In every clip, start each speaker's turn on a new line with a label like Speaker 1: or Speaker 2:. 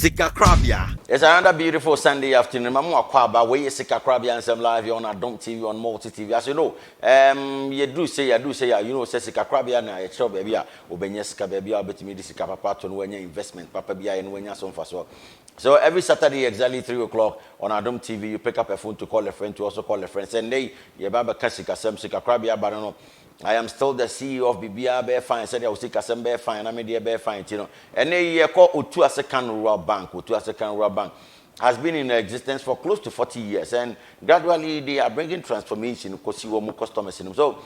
Speaker 1: Sikakorabea.
Speaker 2: It's another beautiful Sunday afternoon. Mamu Akwaba, wei yɛ Sikakorabea Nsɛm live here on Adom TV, on Multi TV. As you know, yɛduru sei a, duru sei a, you know sɛ Sikakorabea na yɛkyerɛw baabi a wobɛnya sika, baabi a wobɛtumi de sika papa ato no wanya investment papa bi ayɛ no wanya so mfasoɔ. So every Saturday exactly 3 o'clock on Adom TV, you pick up a phone to call a friend to also call a friend. Sɛ nnɛ yi, yɛba bɛka sikasɛm, Sikakorabea aba no no, I am still the CEO of biribiara bɛyɛ fine sɛdeɛ wo sikasɛm bɛyɛ fine na me deɛ bɛyɛ fine nti no ɛnɛ yi yɛkɔ Otuasekan Rural Bank. Otuasekan Rural Bank has been in existence for close to 40 years and gradually they are bringing transformation kɔsi wɔn customers no. So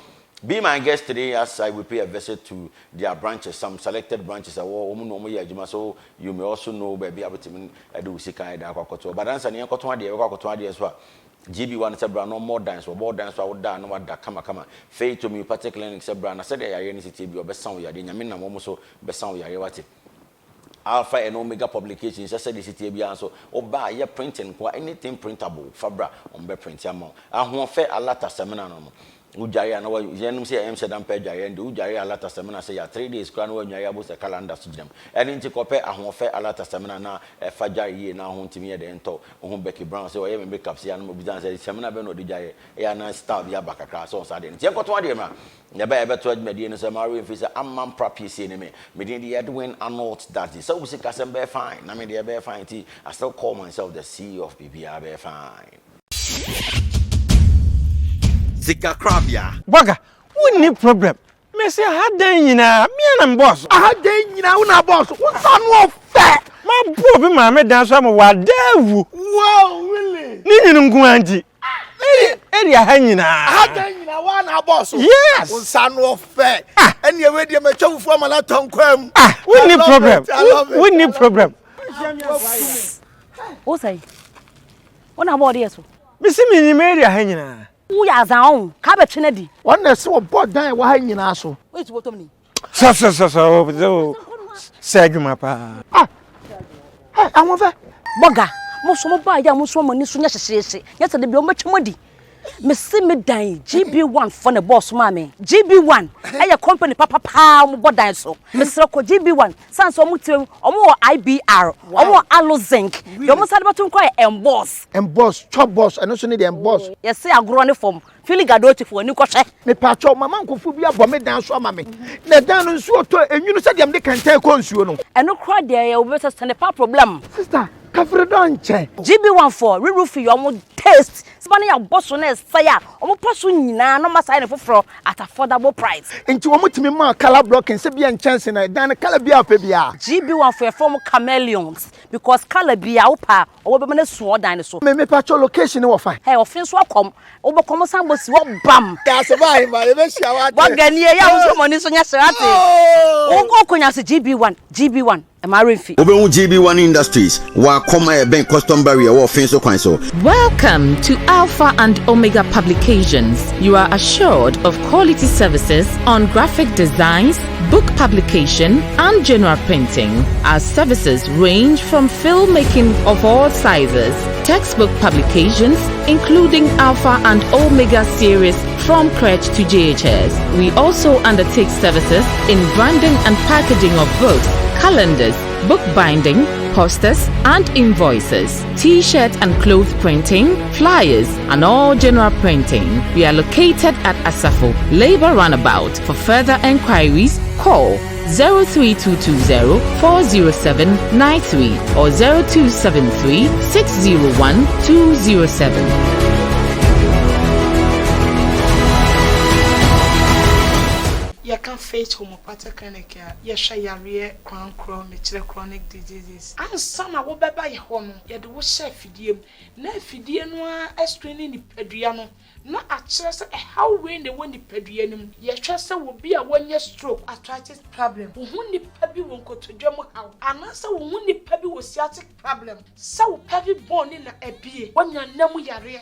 Speaker 2: be my guest today as I will pay a visit to their branches, some selected branches a wɔn na wɔn yɛ adwuma, so you may also know baabi a wobɛtumi de wo sika ɛda akɔ akɔtɔ. But ansa ne yɛnkɔtɔn adeɛ, yɛbɛkɔ akɔtɔn adeɛ so a GB1 sɛ bra na ɔmmɔ dan so, ɔbɔ dan so a woda na wada kamakama. Faith Homeopathic Clinic sɛ bra na sɛdeɛ yareɛ no sitie bi ɔbɛsa wo yareɛ, Nyame nam wɔn so bɛsa wo yareɛ, wate. Alpha and Omega Publication sɛ sɛdeɛ sitie biara nso woba a yɛ printing nkoa, anything printable fa bra, wɔn bɛ print ama wo. Ahoɔfɛ alata sɛmina no, wodware a na yɛnom sɛ yɛm sɛ dampɛ adwareɛ nde wodware alata sɛmina sɛ yɛ 3 days koraa na woanware abo sɛ calendar so gyina mu. Ɛno nti kɔpɛ Ahoɔfɛ alata sɛmina na ɛfa dware yie na ho ntumi yɛ dɛn ntɔ wo. Becky Brown sɛ ɔyɛ me makeup sɛ anam obisa sɛ sɛmina bɛ na ɔde dwareɛ ɛyɛ ana style bi aba kakra sɛ ɔsa deɛ nti yɛnkɔtɔn adeɛ mmra, yɛbɛ yɛbɛto adwumadie no sɛ mario mfi sɛ Amampra piesie ne me medin de Edwin Arnold Daddy sɛ wo sikasɛm bɛyɛ fine na me deɛ bɛyɛ fine nti I still call myself the CEO of biribiara bɛyɛ fine.
Speaker 1: Sikakorabea.
Speaker 3: Bɔga, wonni problem. Mese ha dan nyinaa mea na mebɔɔ so.
Speaker 4: Aha dan nyinaa wo na abɔɔ so, wo nsa no ɔfɛ.
Speaker 3: Mabɔ obi maame dan so ama wada awu.
Speaker 4: Wow, really?
Speaker 3: Ne nyini nko ara nti area ha nyinaa.
Speaker 4: Aha dan nyinaa wa na abɔɔ so?
Speaker 3: Yes.
Speaker 4: Wo nsa no ɔfɛ. Ɛne ɛwɛ deɛ matwa fufuo ama no atɔ nkwa mu.
Speaker 3: Ah, wonni problem, wonni problem.
Speaker 5: Wo sɛn wo na bɔɔde yɛ so?
Speaker 3: Mese menyim area ha nyinaa.
Speaker 5: Woyɛ azan ɔho ka bɛtwe no di.
Speaker 4: Wɔn na ɛsɛ wɔbɔ dan ɛwɔ ha nyinaa so.
Speaker 5: Woyɛ tubɔtɔm ni.
Speaker 3: Sɛ sɛ adwuma paa.
Speaker 4: Ah, ɛ ahoɔfɛ.
Speaker 5: Bɔga, mo so mo baa yɛ a mo so mo ani so nyɛ hyehyeehye nyɛ sɛ de bi ɔmo bɛtwe mo adi. Mesi me dan GB1 fɔ ne bɔɔso maa me. GB1 ɛyɛ company papapaa, ɔmo bɔ dan so. Mesrɛ kɔ GB1 san sɛ ɔmo tiri ɔmo wɔ IBR, ɔmo wɔ alu zinc deɛ ɔmo sáré bɛto nkɔ yɛ emboss.
Speaker 4: Emboss chop boss, ɛno nso ne deɛ emboss.
Speaker 5: Yɛsɛ agorɔ ne fam fili gadoti fo ani kɔhwɛ.
Speaker 4: Mepatwɛ mama nkɔfo bi abɔ me dan so ama me na dan no nsuo tɔ enwunu sɛdeɛ mede kɛntɛn kɔ nsuo no.
Speaker 5: Ɛno kora deɛ yɛ obi sɛ sɛ pa problem.
Speaker 4: Sister kafiri dɔ nkyɛn.
Speaker 5: GB1 for re-roof yɛ ɔmo taste sima ne yɛabɔ so na ɛsɛe a ɔmo pa so nyinaa na ɔmo asae ne foforɔ at affordable price.
Speaker 4: Nti wɔn tumi maa colour blocking sɛ bia nkyɛnse na dan no colour bi a pɛ bia?
Speaker 5: GB1 for yɛfrɛ ɔmo chameleons because colour bi a wopɛ a ɔwɔ bɛma no asu ɔdan no so.
Speaker 4: Me mepatwɛ location ne wɔ fa?
Speaker 5: Ɛ ɔfe nso akɔm wobɛkɔ mo san bɔ si hɔ bam.
Speaker 4: Yàsɛ báyìí ma yɛ bɛ hyia wa tẹ.
Speaker 5: Bɔgani yɛ ahosuo mɔni so nyɛ sɛ ate wokɔ konya so GB1 GB1 ɛma remfi.
Speaker 2: Wobɛhu GB1 Industries wɔ Akɔm a ɛbɛn custom barrier wɔ ɔfen so kwan so.
Speaker 6: Welcome to Alpha and Omega Publications. You are assured of quality services on graphic designs, book publication, and general printing. Our services range from filmmaking of all sizes, textbook publications, including Alpha and Omega series from crèche to JHS. We also undertake services in branding and packaging of books, calendars, bookbinding, posters and invoices, t-shirt and cloth printing, flyers and all general printing. We are located at Asafo Labour Runabout. For further enquiries, call 03220 407 93 or 0273 601 207.
Speaker 7: Yɛka Faith Homeopathic Clinic a, yɛhwɛ yareɛ korankorɔ, mekyerɛ chronic diseases. Ansa na wobɛba yɛ hɔ no, yɛde wo hyɛ afidie mu na afidie no ara screen nipadua no na akyerɛ sɛ ɛhaw wei na ɛwɔ nipadua no mu. Yɛhwɛ sɛ obi a wɔnyɛ stroke, arthritis problem, wo ho nipa bi wɔ nkotodwe mu haw, anaasɛ wo ho nipa bi wɔ sciatic problem, sɛ wo pelvic bone ne na abie, woanya nam yareɛ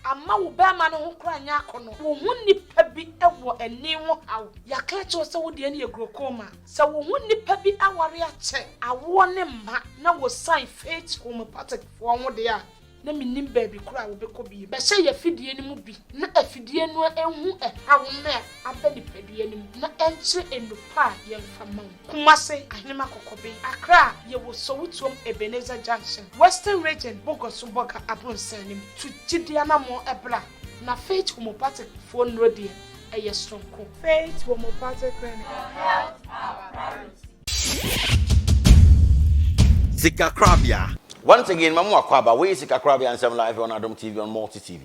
Speaker 7: ama wo bɛrima no ho koraa nyɛ akɔnɔ, wo ho nipa bi wɔ ani ho haw, yɛaka kyerɛw sɛ wo deɛ no yɛ glaucoma, sɛ wo ho nipa bi aware akyɛ awoɔ ne mma na wɔsan Faith Homeopathic foɔ ho deɛ a. Na mennim baabi korɔ a wobɛkɔ bio. Bɛhyɛ yɛn afidie no mu bi na afidie no nhu ɛhaw no a aba nipadua no mu na ɛnkyerɛ nnupa a yɛmfa ma wo. Kumase, Ahenema Kɔkɔbe, Accra, yɛwɔ Sowutuom Ebenezer Junction, Western Region, Bogoso Bɔga Abronsan no mu. Tu gyidie anammɔn bra na Faith Homeopathic foɔ nnuro deɛ ɛyɛ soronko. Faith Homeopathic Clinic.
Speaker 1: Your health our priority. Sikakorabea.
Speaker 2: Once again, mamu akwaaba, wei yɛ Sikakorabea Nsɛm live on Adom TV on Multi TV.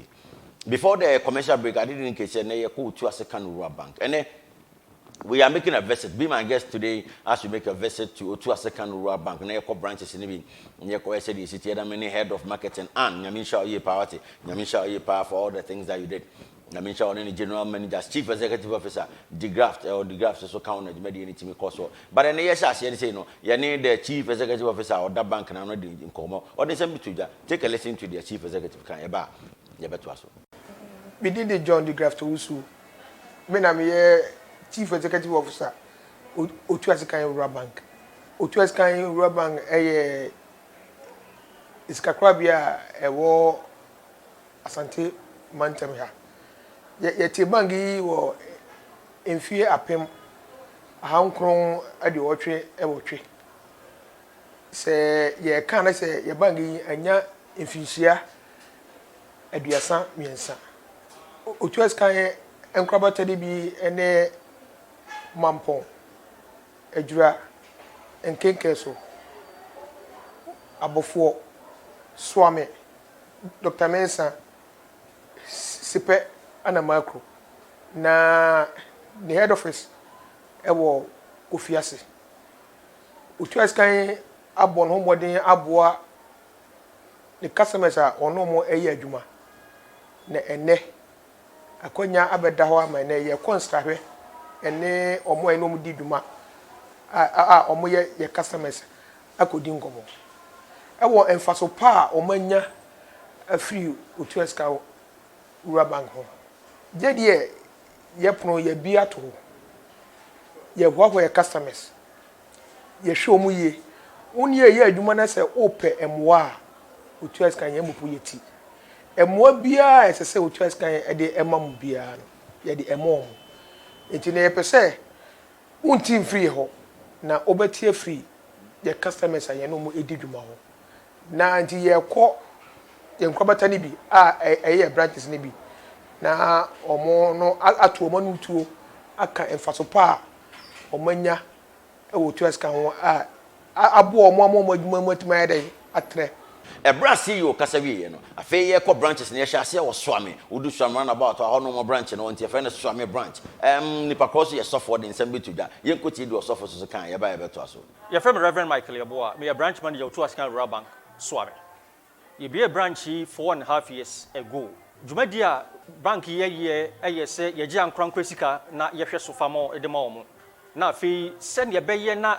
Speaker 2: Before the commercial break, I didn't indicate sɛ ɛnɛ yɛkɔ Otuase Kano Rural Bank. Ɛnɛ, we are making a visit. Be my guest today as we make a visit to Otuase Kano Rural Bank. Na yɛkɔ branches no bi, na yɛkɔ yɛ sɛdeɛ ɛsi teɛ na me ne head of marketing Ann, Nyame nhyira wo yie paa wate, Nyame nhyira wo yie paa for all the things that you did. Nyame nhyira ɔne ne General Manager, Chief Executive Officer, Degraft, ɛwɔ Degraft nso ka ho na dwumadie no tumi kɔ soɔ. But ɛnɛ yɛhyɛ aseɛ no sei no, yɛne the Chief Executive Officer a ɔda bank no ano di nkɔmmɔ. Ɔde nsɛm bi to dwa. Take a listen to deɛ Chief Executive kaeɛ. Ɛba a, yɛbɛtoa so.
Speaker 8: Me din de John Degraft Owusu. Me na meyɛ Chief Executive Officer Otuasekan Rural Bank. Otuasekan Rural Bank yɛ sikakorabea a ɛwɔ Asante mantam ha. Yɛ yɛtee bank yi wɔ mfeɛ 1988. Sɛ yɛreka a na sɛ yɛ bank yi anya mfinhyia 33. Otuasikan nkorabata no bi ne Mampɔn, Adwira, Nkenkeso, Abɔfoɔ, Soame, Dɔkta Mensah, Sepɛ na Makro. Na ne head office wɔ Kofiase. Otuasikan abɔ ne ho mmɔden aboa ne customers a ɔne wɔn yɛ adwuma. Na ɛnnɛ, akwanya abɛda hɔ ama ɛnnɛ yɛkɔ nsrahwɛ ne wɔn a yɛne wɔn di dwuma a a wɔyɛ yɛn customers akɔdi nkɔmmɔ wɔ mfaso pa a wɔanya afiri Otua Sika Wura Bank ho. Gye deɛ yɛpono yɛabue ato hɔ, yɛhoahoa yɛn customers, yɛhwɛ wɔn yie. Wo ne yɛn yɛ adwuma na sɛ wopɛ mmoa a, Otua Sika yɛn mpopo yɛ ti. Mmoa biara a ɛsɛ sɛ Otua Sika de ma mo biara no, yɛde ma wɔn. Nti na yɛpɛ sɛ Wonte mfiri yɛ hɔ, na wobɛte afiri yɛ customers a yɛne wɔn di dwuma hɔ. Na nti yɛkɔ yɛn nkorabata no bi a ɛyɛ yɛ branches no bi, na wɔn no ato wɔn ano tuo aka mfaso pa a wɔanya wɔ Otua Sika ho a aboa wɔn ama wɔn adwuma mu atumi ayɛ dɛn atrɛ.
Speaker 2: Ɛberɛ a CEO kasa wieeɛ no, afei yɛrekɔ branches no, yɛhyɛɛ aseɛ wɔ Suame. Wodu Suame roundabout a, hɔ nom branch no wɔ nti yɛfrɛ no Suame branch. Ɛɛm, nipa korɔ nso yɛ sɔfoɔ, ɔde nsɛm bi to dwa. Yɛnkɔtie deɛ ɔsɔfo nso so kaeɛ, yɛba a yɛbɛtoa so.
Speaker 9: Yɛfrɛ me Rev. Michael Yeboah, meyɛ branch manager wɔ Tuascan Rural Bank, Suame. Yɛbuee branch yi four and half years ago. Dwumadi a bank yi yɛ yɛ sɛ yɛgye ankorankora sika na yɛhwɛ so fa ma de ma wɔn. Na afei sɛnea ɛbɛyɛ na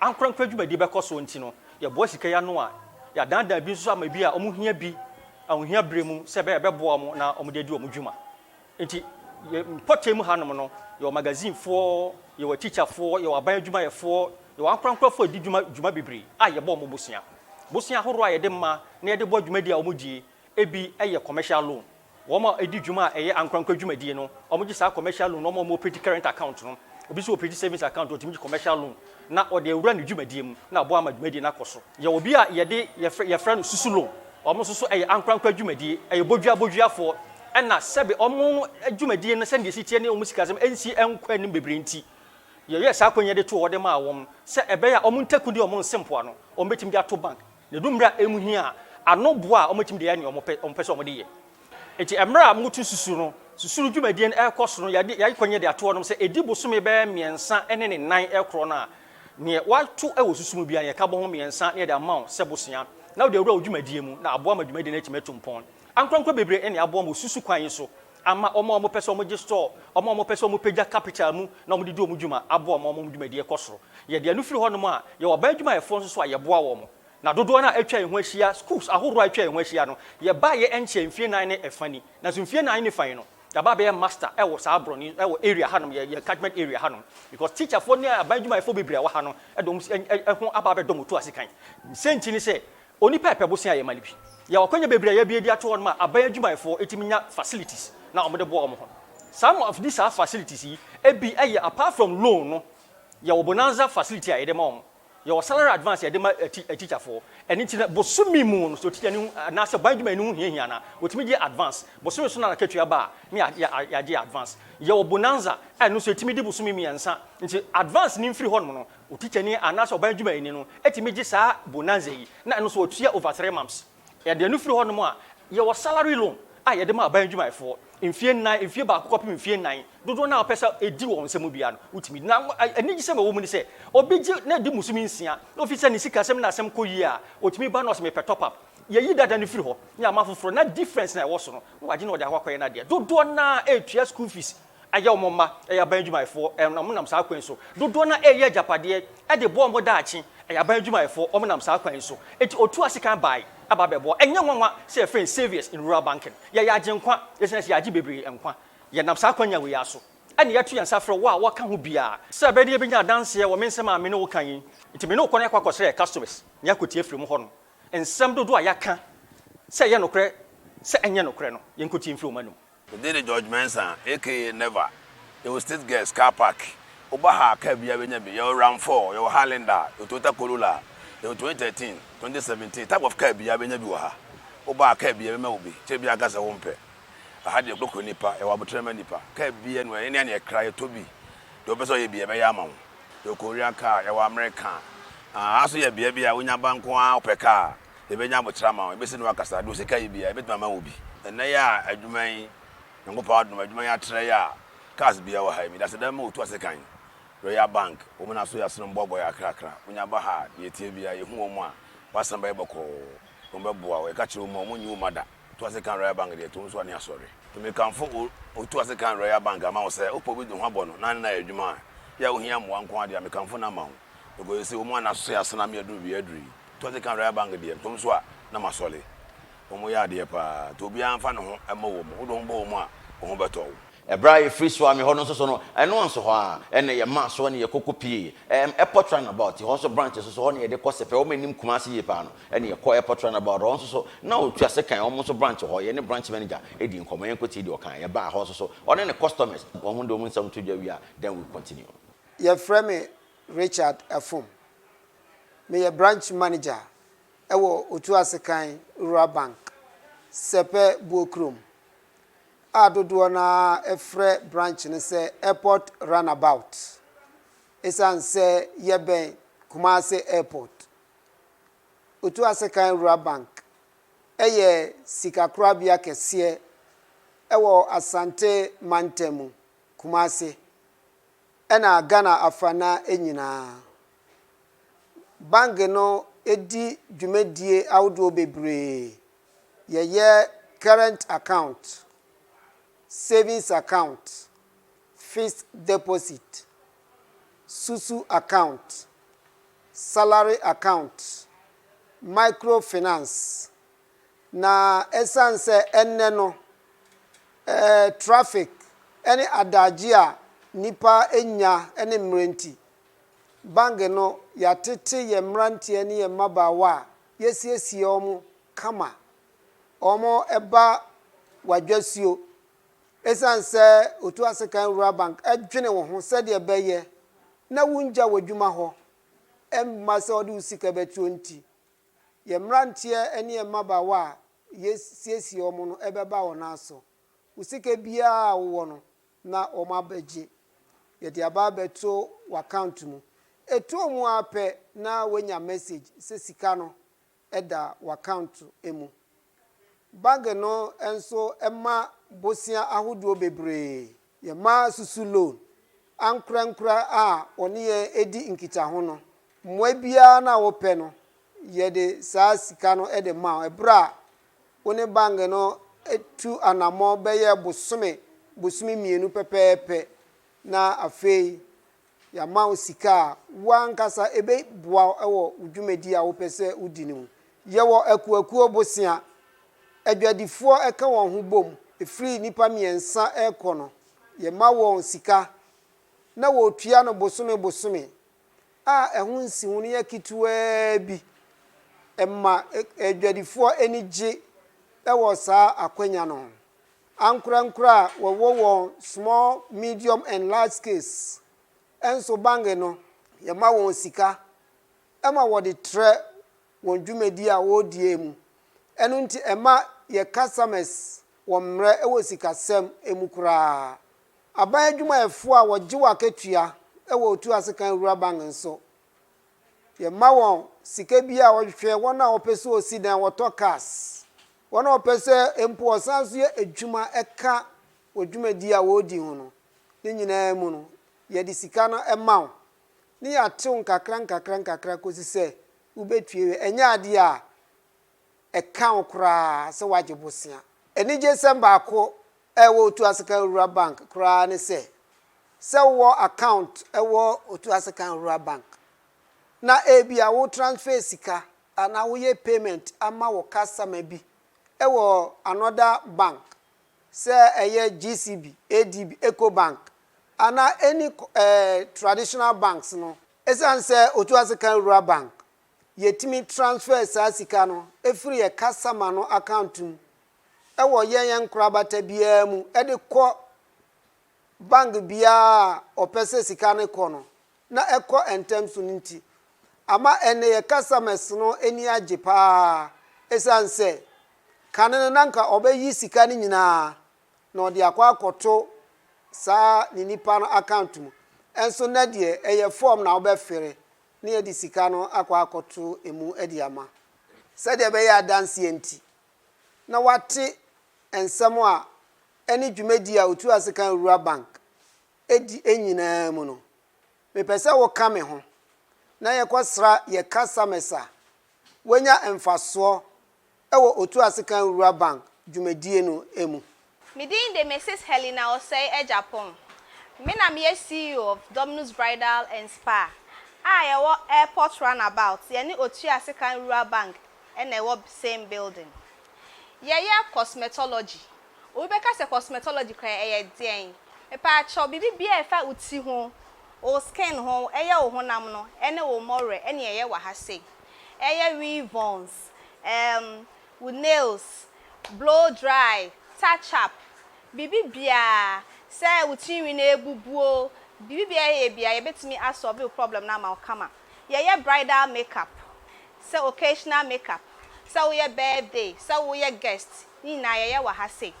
Speaker 9: ankorankora dwumadi bɛkɔ so nti no, yɛboa sika yi ano a yɛadaadaa bi nso ama bi a wɔhia bi ahohia bere mu sɛ ɛbɛyɛ a ɛbɛboa wɔn na wɔde adi wɔn dwuma. Enti yɛn mpɔtam hanom no, yɛwɔ magazinefoɔ, yɛwɔ atikyafoɔ, yɛwɔ aban adwumayɛfoɔ, yɛwɔ ankorankorɛfoɔ a wɔdi dwuma dwuma bebree a yɛbɔ wɔn bosea. Bosea ahoroɔ a yɛde ma na yɛde bɔ dwumadie a wɔdie, ebi yɛ commercial loan. Wɔn a wɔdi dwuma a ɛyɛ ankorankora dwumadie no, wɔgye saa commercial loan no, wɔn a wɔoperate current account no, obi nso operate savings account, ɔtumi gye commercial loan na ɔde awura ne dwumadie mu na aboa ama dwumadie no akɔ so. Yɛwɔ bi a yɛde yɛfrɛ yɛfrɛ no susu loan, wɔn nso so ɛyɛ ankorankora dwumadie, ɛyɛ bodua boduafoɔ, ɛna sɛbe wɔn dwumadie no sɛdeɛ ɛsi teɛ ne wɔn sikasɛm ɛnsi ɛnkɔ anim bebree nti, yɛyɛɛ saa akwannya de too hɔ de maa wɔn sɛ ɛbɛyɛ a wɔn ntaku ne wɔn nse mpoano wɔbɛtumi de ato bank na ɛdu mmerɛ a ɛmu hia a, ano boa a wɔbɛtumi de ayɛ nea wɔpɛ wɔpɛ sɛ wɔde yɛ. Enti mmerɛ a moto susu no, susu no dwumadie no ɛrekɔ so no, yɛde yɛayɛ kwan de ato hɔnom sɛ ɛdi bosome bɛyɛ mmiɛnsa ne ne nan rekorɔ no a, neɛ woato wɔ susu mu biara no, yɛka bɔ ho mmiɛnsa na yɛde ama wo sɛ bosea na wode awura wo dwumadie mu na aboa ma dwumadie no atumi atu mpɔn. Ankorankoro bebree na aboa ma wɔ susu kwan yi so ama wɔn a wɔpɛ sɛ wɔgye store, wɔn a wɔpɛ sɛ wɔpagya capital mu na wɔde di wɔn dwuma aboa ma wɔn dwumadie kɔ soro. Yɛde ɛno firi hɔnom a, yɛwɔ aban adwumayɛfoɔ nso so a yɛboa wɔn. Na dodoɔ no a atwa yɛn ho ahyia, schools ahoroɔ a atwa yɛn ho ahyia no, yɛbaeɛ ɛnkyɛɛ mfie nan ne ɛfa ni. Nanso mfie nan ne fa yi no, yɛaba abɛyɛ master wɔ saa borɔno yi, wɔ area hanom, yɛ, yɛ catchment area hanom. Because teacherfoɔ ne aban adwumayɛfoɔ bebree a ɛwɔ ha no de wɔn ho aba abɛdɔ moto ase kan. Sɛ nti ne sɛ, Onipa repɛ bosea a yɛma no bi. Yɛwɔ akwanya bebree a yɛabue de ato hɔnom a aban adwumayɛfoɔ tumi nya facilities na wɔde boa wɔn ho. Some of these saa facilities yi bi yɛ apart from loan no, yɛwɔ bonanza facility a yɛde ma wɔn. Yɛwɔ salary advance a yɛde ma atikyafoɔ. Ɛno nti no, bosome mu no, sɛ otikyani ho anaasɛ ɔban dwumayɛni ho hiahia no a, wɔtumi gye advance. Bosome so na n'akatua ba a, na yɛagye advance. Yɛwɔ bonanza a ɛno nso ɛtumi di bosome mmiɛnsa. Nti advance no mfiri hɔnom no, otikyani anaasɛ ɔban dwumayɛni no tumi gye saa bonanza yi, na ɛno nso wɔtua over 3 months. Yɛde ɛno firi hɔnom a, yɛwɔ salary loan a yɛde ma aban adwumayɛfoɔ. Mfie 4, mfie 1 kɔpem mfie 4, dodoɔ no a wɔpɛ sɛ ɛdi wɔn nsam biara no, wotumi di. Na anigyesɛm a ɛwɔ mu ne sɛ, obi gye na ɛdi bosome 6, na ofi sɛ ne sikasɛm ne n'asɛm kɔ yie a, ɔtumi ba na ɔse mepɛ top up. Yɛyi dada no firi hɔ ne ama foforɔ, na difference no a ɛwɔ so no, na wagye na ɔde akɔ akɔyɛ n'adeɛ. Dodoɔ no ara ɛretua school fees ayɛ wɔn mma, ɛyɛ aban adwumayɛfoɔ, wɔnam saa kwan yi so. Dodoɔ no ara ɛreyɛ agyapadeɛ de boa wɔn daakye, ɛyɛ aban adwumayɛfoɔ, wɔnam saa kwan yi so. Enti ɔtuu asekan bae aba abɛboa. Ɛnyɛ nwanwa sɛ yɛfrɛ yɛn Saviours in Rural Banking. Yɛyɛ agyenkwa, ɛsiane sɛ yɛagye bebree nkwa. Yɛnam saa akwanya wei ara so na yɛto yɛn nsa frɛ wo a wɔka ho biara. Sɛ ɛbɛyɛ dɛ yɛbɛnya adanseɛ wɔ me nsɛm a me ne wo ka yi nti, me ne wo kɔ na yɛakɔ akɔsrɛ yɛn customers na yɛakɔtie afiri wɔn hɔ no. Nsɛm dodoɔ a yɛaka, sɛ ɛyɛ nokorɛ sɛ ɛnyɛ nokorɛ no, yɛnkɔtie mfiri wɔn anom.
Speaker 10: Me din de George Mensah aka Never. Yɛwɔ State Girls car park. Woba ha a car biara bɛnya bi. Yɛwɔ Ram 4, yɛwɔ Highlander, yɛwɔ Toyota Corolla, yɛwɔ 2013, 2017, type of car biara bɛnya bi wɔ ha. Woba a car biara bɛma wo bi. Kyɛ biara nka sɛ wompɛ. Aha deɛ yɛkorɔkorɔ nnipa, yɛwɔ aboterɛ ma nnipa. Car biara nni hɔ, yɛne a na yɛkra, yɛtɔ bi. Deɛ wopɛ sɛ ɔyɛ biara yɛbɛyɛ ama wo. Yɛwɔ Korea car, yɛwɔ America. Aha nso yɛ bea bi a wonya ba nko ara wopɛ car a, yɛbɛnya aboterɛ ama wo, yɛbɛsi ne wo akasa. Deɛ wo sika yɛ biara yɛbɛtumi ama wo bi. Ɛnnɛ yi a adwuma yi, Nyankopɔn adom, adwuma yi atrɛ yi a cars biara wɔ ha yi, mede aseda ma Otu Ase Kan, Royal Bank, wɔn na so yɛ asonom boaboa yɛn akrakra. Wonya ba ha a, deɛ ɛteɛ biara yɛhu wɔn a, w'asɛm bɛyɛ bɔkɔɔ, wɔn bɛboa wo. Yɛka kyerɛ wɔn a, wɔn nyi wo mma da. Otu Ase Kan Royal Bank deɛ, ɛtom so a ne asɔre. Nti mekamfo o Otu Ase Kan Royal Bank ama wo sɛ wopɛ obi de ho abɔ no na ne no ayɛ adwuma a, yɛ a wohia mmoa nko ara deɛ a, mekamfo no ama wo. Because seesei wɔn a na so yɛ asene ama yɛaduru baabi a yɛaduru yi. Otu Ase Kan Royal Bank deɛ, metom so a na masɔre. Wɔyɛ adeɛ paa nti obiara mfa ne ho mmɔ wɔn mu. Wode wo ho bɔ wɔn mu a, wo ho bɛtɔ wo.
Speaker 2: Ɛberɛ a yɛfiri Suame hɔ no nso so no, ɛno nso hɔ ara ɛna yɛmaa so ɛna yɛkɔkɔ pie ɛɛm Airport Roundabout, hɔ nso branch nso so hɔ na yɛde kɔ Sɛpɛ, wɔn anim Kumasi yie paa no, ɛna yɛkɔ Airport Roundabout hɔ nso so na ɔtua sekan, wɔn nso branch hɔ, yɛne branch manager di nkɔmmɔ, yɛnkɔtie deɛ ɔkaeɛ, yɛbaa hɔ nso so ɔne ne customers, wɔn de wɔn nsɛm to dwa wie a, then we continue.
Speaker 11: Yɛfrɛ me Richard Afum. Meyɛ branch manager wɔ Otuasekan Rural Bank, Sɛpɛ Buokrom, a dodoɔ no ara frɛ branch no sɛ Airport Runabout, ɛsiane sɛ yɛbɛn Kumasi Airport. Otuasekan Rural Bank yɛ sikakorabea kɛseɛ wɔ Asante mantam mu, Kumasi, ɛna Ghana afanaa nyinaa. Bank no di dwumadie ahodoɔ bebree. Yɛyɛ current account, savings account, fixed deposit, susu account, salary account, micro finance. Na ɛsiane sɛ ɛnnɛ no traffic ne adagye a nnipa nnya ne mmerɛ nti, Bank no, yɛatete yɛn mmeranteɛ ne yɛn mmabaawa a yɛasiesie wɔn kama. Wɔba w'adwasuo. Ɛsiane sɛ Otu Asekan Rural Bank dwene wo ho sɛdeɛ ɛbɛyɛ na wongya w'adwuma hɔ mma sɛ wɔde wo sika bɛtoɔ nti, yɛn mmeranteɛ ne yɛn mmabaawa a yɛasiesie wɔn no bɛba wɔn nan so. Wo sika biara a wowɔ no, na wɔabɛgye. Yɛde aba abɛto w'account mu. Ɛtoo mu ara pɛ na woanya message sɛ sika no da w'account mu. Bank no nso ma bosea ahodoɔ bebree. Yɛma susu loan. Ankorankorɛ a wɔne yɛn di nkitaho no, mmoa biara no a wopɛ no, yɛde saa sika no de ma wo. Ɛberɛ a wo ne bank no tu anammɔn bɛyɛ bosome, bosome mmienu pɛpɛɛpɛ, na afei yɛama wo sika a wo ankasa ɛbɛboa wo wɔ wo dwumadi a wopɛ sɛ wodi no mu. Yɛwɔ akuakuo bosea. Adwadifoɔ ka wɔn ho bom, ɛfiri nnipa mmiɛnsa rekɔ no, yɛma wɔn sika na wɔtua no bosome bosome a ɛho nsiho no yɛ ketewaa bi. Ɛma adwadifoɔ ani gye wɔ saa akwanya no ho. Ankorankoro a wɔwɔ wɔn small, medium and large scales nso bange no, yɛma wɔn sika ma wɔde trɛ wɔn dwumadi a wɔredie mu. Ɛno nti ɛma yɛ customers wɔ mmerɛ wɔ sikasɛm mu koraa. Aban adwumayɛfoɔ a wɔgye wɔn akatua wɔ Otu Asekan Rural Bank nso, yɛma wɔn sika bi a wɔhwehwɛ, wɔn a wɔpɛ sɛ wɔsi dan, wɔtɔ cars, wɔn a wɔpɛ sɛ mpo wɔsan nso yɛ adwuma ka wɔ dwumadi a wɔredi ho no, ne nyinaa mu no, yɛde sika no ma wo, ne yɛatew nkakra nkakra nkakra kɔsi sɛ wobɛtue wie. Ɛnyɛ adeɛ a ɛka wo koraa sɛ woagye bosea. Anigyesɛm baako a ɛwɔ Otu Asekan Rural Bank koraa ne sɛ, sɛ wowɔ account wɔ Otu Asekan Rural Bank na ebia wo transfer sika anaa woyɛ payment ama wo customer bi wɔ another bank, sɛ ɛyɛ GCB, ADB, Ecobank anaa any traditional banks no, esiane sɛ Otu Asekan Rural Bank yɛtumi transfer saa sika no firi yɛ customer no account mu wɔ yɛn yɛn nkorabata biara mu de kɔ bank biara a ɔpɛ sɛ sika no kɔ no na ɛkɔ ntɛm so no nti, ama ɛnnɛ yɛ customers no ani agye paa ɛsiane sɛ kane no na nka ɔbɛyi sika no nyinaa na ɔde akɔ akɔto saa ne nipa no account mu, nso nnɛ deɛ ɛyɛ form na wobɛfere na yɛde sika no akɔ akɔto emu de ama. Sɛdeɛ ɛbɛyɛ adanseɛ nti, na wɔate nsɛm a ɛne dwumadi a Otu Asekan Rural Bank di nyinaa mu no, mepɛ sɛ woka me ho na yɛkɔsra yɛn customers a wɔanya mfasoɔ wɔ Otu Asekan Rural Bank dwumadie no mu.
Speaker 12: Me din de Mrs. Helena Osei Agyapong. Me na meyɛ CEO of Dominus Bridal and Spa a yɛwɔ Airport Runabout, yɛne Otua Asekan Rural Bank na ɛwɔ same building. Yɛyɛ cosmetology. Obi bɛka sɛ cosmetology koraa ɛyɛ deɛn? Mepaakyɛw biribi biara a ɛfa wo ti ho, wo skin ho, ɛyɛ wo honam no ɛne wo mmɔwerɛ ɛne yɛyɛ wɔ ha sei. Ɛyɛ weave-ons, ɛɛm, wo nails, blow dry, touch up, biribi biara, sɛ wo tirinwi no abubu o, biribi biara yɛyɛ biara yɛbɛtumi a solve wo problem no ama wo kama. Yɛyɛ bridal make up, sɛ occasional make up, sɛ woyɛ birthday, sɛ woyɛ guest, ne nyinaa yɛyɛ wɔ ha sei.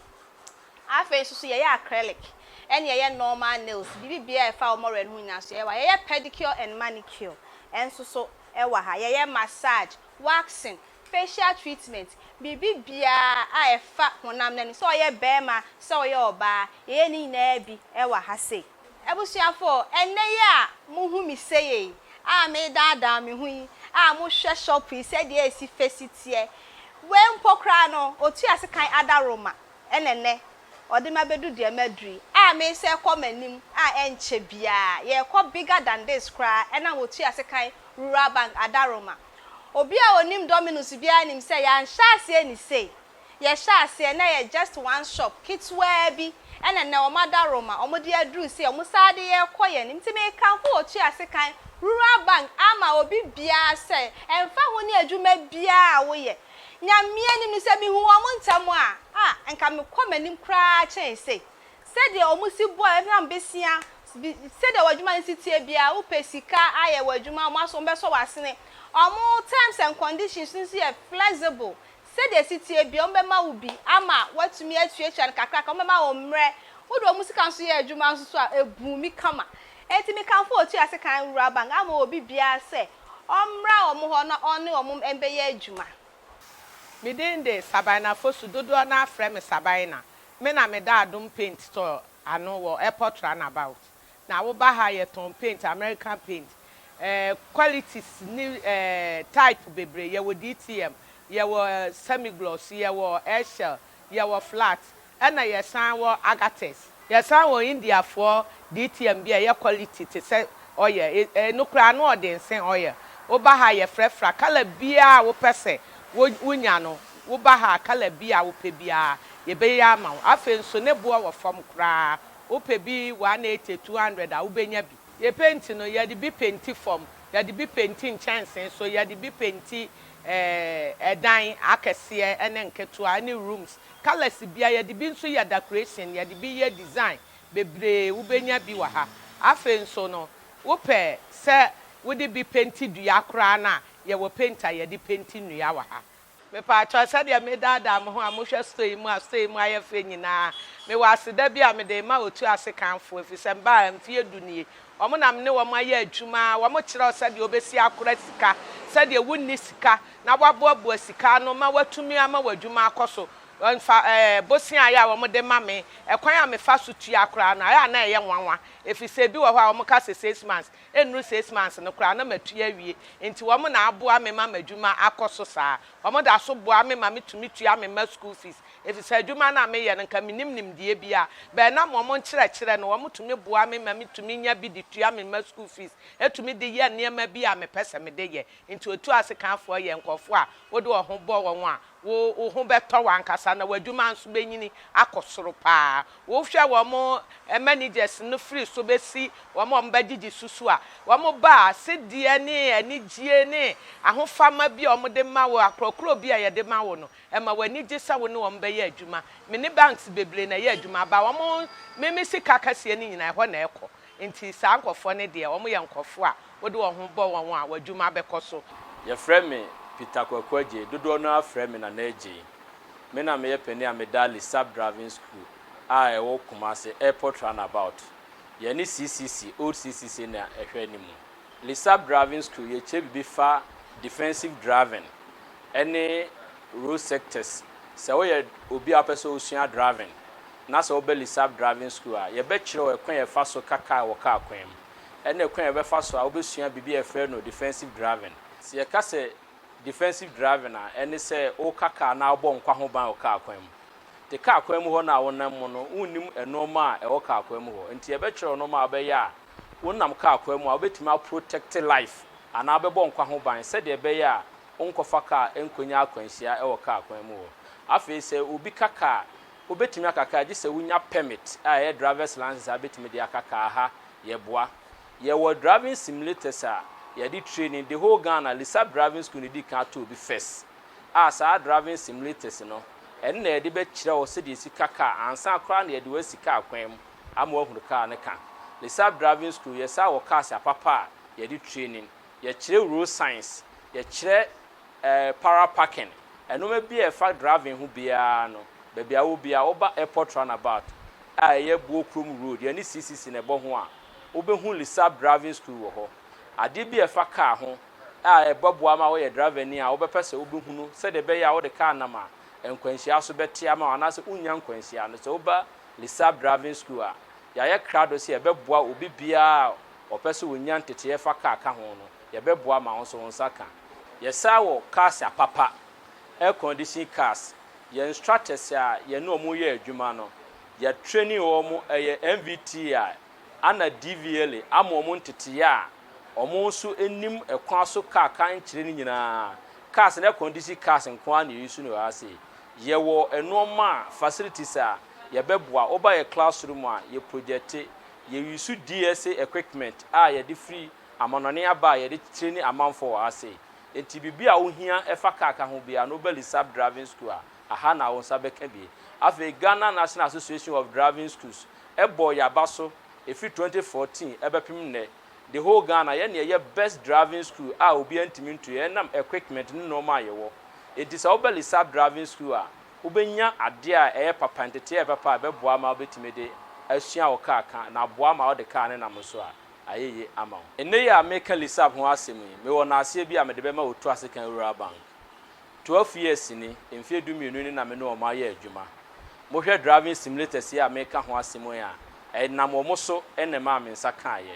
Speaker 12: Afei nso so yɛyɛ acrylic, ɛne yɛyɛ normal nails, biribi biara a ɛfa wo mmɔwerɛ no ho nyinaa nso yɛyɛ wɔ ha. Yɛyɛ pedicure and manicure nso so wɔ ha. Yɛyɛ massage, waxing, facial treatment, biribi biara a ɛfa honam no ani, sɛ ɔyɛ barima, sɛ ɔyɛ ɔbaa, yɛyɛ ne nyinaa bi wɔ ha sei. Abusuafo, ɛnnɛ yi a mohu me sei yi, a meredaadaa me ho yi, a mohwɛ shop yi sɛdeɛ ɛsi fɛ si teɛ, wei mpo koraa no, ɔtua sekan adaworoma na ɛnnɛ ɔde me abɛdu deɛ maduru yi, a meresɛ kɔ m'anim a ɛnkyɛ biara, yɛrekɔ bigger than this koraa ɛnam ɔtua sekan Rural Bank adaworoma. Obi a ɔnim Dominus biara nim sɛ yɛanhyɛ aseɛ ni sei. Yɛhyɛɛ aseɛ na ɛyɛ just one shop ketewaa bi ɛna nnɛ wɔn adaworoma wɔn de aduru sei wɔn saa de yɛrekɔ yɛn anim nti mekamfo Otuasekan Rural Bank ama obi biara sɛ ɛmfa ho ne adwuma biara a woyɛ Nyame anim no sɛ mehu wɔn ntɛm a ah nka mekɔ m'anim koraa kyɛn sei sɛdeɛ wɔn si bɔ ɛnam besia bi sɛdeɛ w'adwuma no si teɛ biara wopɛ sika ayɛ w'adwuma wɔn aso wɔn bɛsɔ w'asene wɔn terms and conditions no nso yɛ flexible Sɛdeɛ ɛsi teɛ biara, wɔbɛma wo bi ama woatumi atuatua no kakrakra, wɔbɛma wo mmerɛ. Wode wɔn sika nso yɛ adwuma nso so a, ɛbuumi kama. Enti mekamfo Otuase Kan Rural Bank ama obi biara sɛ ɔmmra wɔn hɔ na ɔne wɔn mmɛyɛ adwuma.
Speaker 13: Me din de Sabina Fosu, dodoɔ no ara frɛ me Sabina. Me na meda Adom Paint store ano wɔ Airport Runabout. Na wo ba ha yɛtɔn paint, American paint, eh, qualities ne eh, type bebree, yɛwɔ DTM, yɛwɔ semi gloss, yɛwɔ eggshell, yɛwɔ flat, ɛna yɛsan wɔ agatex. Yɛsan wɔ Indiafoɔ DTM bi a ɛyɛ quality te sɛ oil, eh, ɛno koraa ano ɔden sen oil. Wo ba ha yɛfrɛfra colour biara a wopɛ sɛ wo wonya no, wo ba ha a colour biara a wopɛ biara yɛbɛyɛ ama wo. Afei nso ne boɔ wɔ fam koraa. Wopɛ bi 180, 200 a, wobɛnya bi. Yɛ penti no, yɛde bi penti fam. Yɛde bi penti nkyɛnsee so, yɛde bi penti ɛdan akɛseɛ ne nketewa ne rooms. Colours biara, yɛde bi nso yɛ decoration, yɛde bi yɛ design bebree, wobɛnya bi wɔ ha. Afei nso no, wopɛ sɛ wode bi penti dua koraa no a, yɛwɔ paint a yɛde penti nnua wɔ ha. Mepaakyɛw, sɛdeɛ medaadaa mo ho a mohwɛ store yi mu a store yi mu ayɛ fɛ nyinaa, mewɔ aseda bi a mede rema Otuase Kanfoɔ, ɛfiri sɛ mebaa ha mfeɛ du nie. Wɔn na me ne wɔn ayɛ adwuma, wɔkyerɛ wo sɛdeɛ wobɛsi akora sika, sɛdeɛ wonni sika na woaboaboa sika ano ma woatumi ama w'adwuma akɔ so. Mfa ɛɛ bosea a ɛyɛ a wɔde ma me, ɛkwan a mefa so tua koraa no, ɛyɛ a na ɛyɛ nwanwa, ɛfiri sɛ ebi wɔ hɔ a wɔka sɛ six months, Ɛnnuru six months no koraa na matua awie, nti wɔn na aboa me ma m'adwuma akɔ so saa. Wɔn da so boa me ma metumi tua me mma school fees, efisɛ adwuma no a meyɛ no nka mennim nimdeɛ biara, but ɛnam wɔn nkyerɛkyerɛ no wɔtumi boa me ma metumi nya bi de tua me mma school fees, tumi de yɛ nneɛma bi a mepɛ sɛ mede yɛ. Nti Otuasekanfoɔ yɛ nkurɔfoɔ a wode wɔn ho bɔ wɔn a, Wo wo ho bɛtɔ w'ankasa na w'adwuma nso bɛnyini akɔ soro pa ara. Wohwɛ wɔn managers no firi so bɛsi wɔn a wɔbɛgyegye so so a, wɔba a, sedeɛ ne anigyie ne ahofama bi a wɔde ma wo, akorɔkorɔ bi a yɛde ma wo no, ɛma w'ani gye sɛ wo ne wɔn bɛyɛ adwuma. Me ne banks bebree na ɛyɛ adwuma, but wɔn, me me sika kɛseɛ no nyinaa ɛhɔ na ɛkɔ. Nti saa nkurɔfoɔ no deɛ, wɔyɛ nkurɔfoɔ a wode wɔn ho bɔ wɔn a, w'adwuma bɛkɔ so.
Speaker 14: Yɛfrɛ me Peter Kwaku Adjei, dodoɔ no ara frɛ me Nana Adjei. Me na meyɛ panin a meda Lisap Driving School a ɛwɔ Kumasi, Airport Runabout. Yɛne CCC, Old CCC na ɛhwɛ anim. Lisap Driving School, yɛkyerɛ biribi fa defensive driving ne road sectors. Sɛ woyɛ obi a wopɛ sɛ wosua driving na sɛ woba Lisap Driving School a, yɛbɛkyerɛ wo ɛkwan a yɛfa so ka kaa wɔ kaa kwan mu. ɛne kwan a yɛbɛfa so a wobɛsua biribi a yɛfrɛ no defensive driving. Sɛ yɛka sɛ defensive driving a, ɛne sɛ woka kaa na wobɔ nkwa ho ban wɔ kaa kwan mu. Nti kaa kwan mu hɔ no a wonam mu no, wonnim nnoɔma a ɛwɔ kaa kwan mu hɔ. Nti yɛbɛkyerɛ wo nnoɔma a wobɛyɛ a wonam kaa kwan mu a wobɛtumi a protect life anaa wobɛbɔ nkwa ho ban sɛdeɛ ɛbɛyɛ a wonkɔfa kaa nkɔnya akwanhyia wɔ kaa kwan mu hɔ. Afei sɛ obi ka kaa Wobɛtumi aka kaa gye sɛ wonya permit a ɛyɛ driver's license a wobɛtumi de aka kaa ha yɛboa. Yɛwɔ driving simulators a yɛde training the whole Ghana Lisap driving school na ɛdi kan too bi first a saa driving simulators no ɛno na yɛde bɛkyerɛ wo sɛdeɛ yɛsi ka kaa ansa koraa na yɛde wo asi kaa kwan mu ama woahunu kaa no ka. Lisap driving school yɛsan wɔ cars apapa a yɛde training, yɛkyerɛ road signs, yɛkyerɛ Eh para parking, ɛnoɔma bi a ɛfa driving ho biara no, baabi a wowɔ biara, woba airport runabout a ɛyɛ Buokrom road, yɛne CCC na ɛbɔ ho a, wobɛhu Lisap driving school wɔ hɔ. Adeɛ bi a ɛfa car ho a ɛbɛboa ma woyɛ driver ni a wobɛpɛ sɛ wobɛhunu sɛdeɛ ɛbɛyɛ a wode car nam a nkwanhyia so bɛte ama wo anaasɛ wonnya nkwanhyia no, sɛ woba Lisap driving school a, yɛayɛ krado sɛ yɛbɛboa obi biara a ɔpɛ sɛ ɔnya nteteeɛ fa car ka ho no. Yɛbɛboa ma wo nso wo nsa ka. Yɛsan wɔ cars apapa, air condition cars. Yɛn instructors a yɛne wɔn yɛ adwuma no, yɛ training wɔn, ɛyɛ NVTA ana DVLA ama wɔn nteteyɛ a wɔn nso nim ɛkwan so car ka nkyerɛ no nyinaa. Cars no air condition cars nko ara na yɛ use no wɔ ha sei. Yɛwɔ nnoɔma a, facilities a yɛbɛboa. Woba yɛ classroom a, yɛ projecte, yɛ use DSA equipment a yɛde firi Amanɔne aba a yɛde treni amanfoɔ wɔ ha sei. Enti biribi a wohia ɛfa kaa ka ho biara no woba Lisap Driving School a, aha na wo nsa bɛka bi. Afei Ghana National Association of Driving Schools bɔɔ yɛn aba so ɛfiri 2014 bɛpem nnɛ. The whole Ghana yɛn na yɛyɛ best driving school a obiara ntumi nto yɛn ɛnam equipment ne nnoɔma a yɛwɔ. Enti sɛ woba Lisap Driving School a, wobɛnya adeɛ a ɛyɛ papa, nteteɛ a ɛyɛ papa a ɛbɛboa ma wobɛtumi de asua wo kaa ka na aboa ma wode kaa no nam nso a, ayɛ yie ama wo. Nnɛ yi a mereka Lisap ho asɛm yi, mewɔ naaseɛ bi a mede bɛma Otuasekan Rural Bank. 12 years ni, mfeɛ dumienu ni na me ne wɔn ayɛ adwuma. Mohwɛ driving simulators yi a mereka ho asɛm yi a, ɛnam wɔn so na ɛmaa me nsa kaeɛ.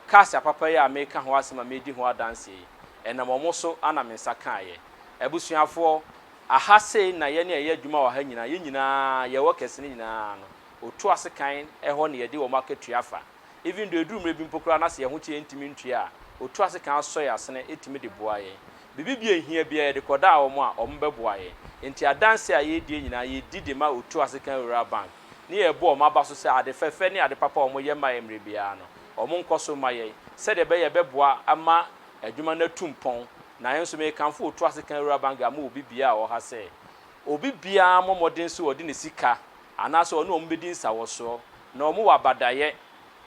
Speaker 14: Cars apapa yi a mereka ho asɛm a meredi ho adanseɛ yi, ɛnam wɔn so na me nsa kaeɛ. Abusuafoɔ, aha sei na yɛne a yɛyɛ adwuma wɔ ha nyinaa, yɛn nyinaa, yɛn workers no nyinaa no, Otuasekan hɔ na yɛde wɔn akatua fa. Even though ɛduru mmerɛ bi mpo koraa na sɛ yɛn ho kye yɛn ntumi ntua a, ɔtu ase kan sɔ yɛn asene tumi de boa yɛn. Biribi bi a ɛhia biara yɛde kɔdaa wɔn a, wɔn bɛboa yɛn. Enti adanseɛ a yɛredie nyinaa yɛdi de ma Otu Ase Kan Rural Bank ne yɛrebɔ wɔn aba so sɛ ade fɛfɛ ne ade papa a wɔyɛ ma yɛn mmerɛ biara no, wɔn nkɔ so mma yɛn sɛdeɛ ɛbɛyɛ ɛbɛboa ama Adwuma no atu mpɔn. Na yɛn nso mekamfo Otuasekan Rural Bank ama obi biara a ɔwɔ ha sɛ, obi biara mmɔ mmɔden sɛ ɔde ne sika anaasɛ ɔne wɔn bɛdi nsawɔsoɔ. Na wɔwɔ abadayɛ,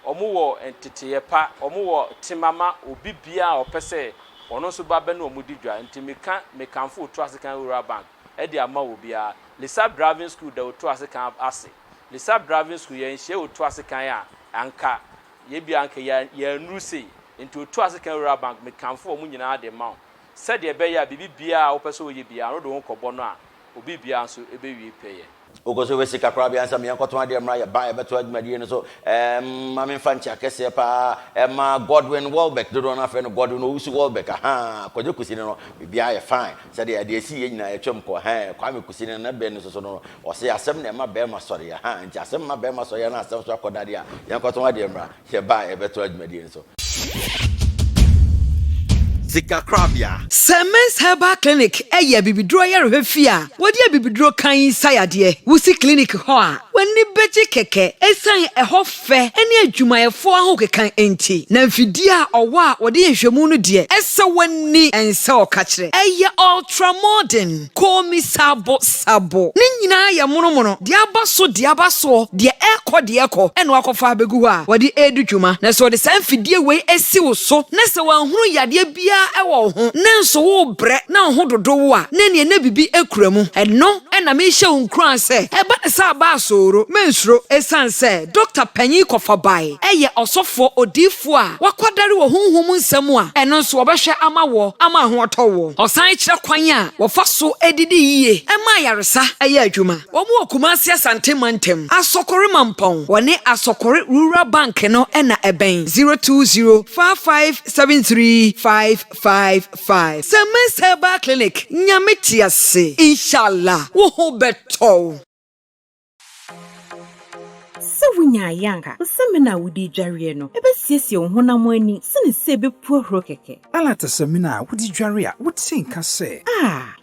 Speaker 14: wɔwɔ nteteeɛ pa, wɔwɔ tema ma obi biara a ɔpɛ sɛ ɔno nso ba bɛne wɔn di dwa. Nti meka mekamfo Otuasekan Rural Bank de ama obiara. Lisap Driving School da Otuasekan ase. Lisap Driving School, yɛnhyia Otuasekan a, anka yɛbia anka yɛannuru sei. Nti Otuasekan Rural Bank, mekamfo wɔn nyinaa de ma wo. Sɛdeɛ ɛbɛyɛ a biribi biara a wopɛ sɛ woyɛ biara no, wode wo ho kɔbɔ no a, obi biara nso bɛwie pɛyɛ.
Speaker 2: Wokɔ so bɛsi kakorabea nsɛm, yɛnkɔtɔn adeɛ mmra, yɛba a yɛbɛtoa dwumadie no so. Ɛɛm, ma memfa nkyea kɛseɛ paa ɛma Godwin Welbeck, dodoɔ no ara frɛ no Godwin Owusu Welbeck, ahaa, Kwadwo Kusi no no, biribiara yɛ fine, sɛdeɛ deɛ ɛsiiɛ nyinaa yɛtwam kɔ, hɛn, Kwame Kusi no, ne bɛ no nso so no, ɔse asɛm na ɛma bɛrima sɔre, ahaa, nti asɛm ma bɛrima sɔre a na asɛm nso akɔda deɛ a, yɛnkɔtɔn adeɛ mmra. Yɛba a yɛbɛtoa dwumadie no so.
Speaker 1: Sikakorabea.
Speaker 15: Semens Herbal Clinic yɛ abibiduro ayarehwɛ fie a wɔde abibiduro kann sa yadeɛ. Wosi clinic hɔ a, w'ani bɛgye kɛkɛ ɛsiane ɛhɔ fɛ ne adwumayɛfoɔ ahokeka nti. Na mfidie a ɔwɔ a wɔde yɛ nhwehwɛmu no deɛ, ɛsɛ w'ani nsɛ ɔkakyerɛ. Ɛyɛ ultra-modern. Komi sabo sabo. Ne nyinaa yɛ monomono, deɛ aba so deɛ aba soɔ, deɛ ɛrekɔ deɛ ɛrekɔ, ɛna wakɔfa abɛgu hɔ a wɔde redi dwuma. Na sɛ wɔde saa mfidie wei si wo so na sɛ wɔanhunu yadeɛ biara wɔ wo ho nanso worebrɛ na wo ho dodo wo a, na ɛneɛ na biribi kura mu. Ɛno na merehyɛ wo nkuran sɛ ɛba no sɛ aba asooro, mensuro, ɛsiane sɛ Dɔkta panyin kɔfa bae yɛ ɔsɔfoɔ odiyifoɔ a wakwadare wɔ honhom mu nsɛm mu a, ɛno nso wɔbɛhwɛ ama woɔ ama ho atɔ woɔ. Ɔsan kyerɛ kwan a wɔfa so didi yie ma ayaresa yɛ adwuma. Wɔn wɔ Kumasi Asante mantam, Asɔkɔre Mampɔn. Wɔne Asɔkɔre Rural Bank no na ɛbɛn. 0205573555 Semens Herbal Clinic, Nyame te ase, Inshallah wo ho bɛtɔ wo.
Speaker 16: Sɛ wunya ayɛ anka, wo samina a wode dwareɛ no bɛsiesie wo honam ani sene sɛ ɛbɛpu ahuro kɛkɛ.
Speaker 17: Alata samina a wode dware a wote nka sɛ.
Speaker 16: A,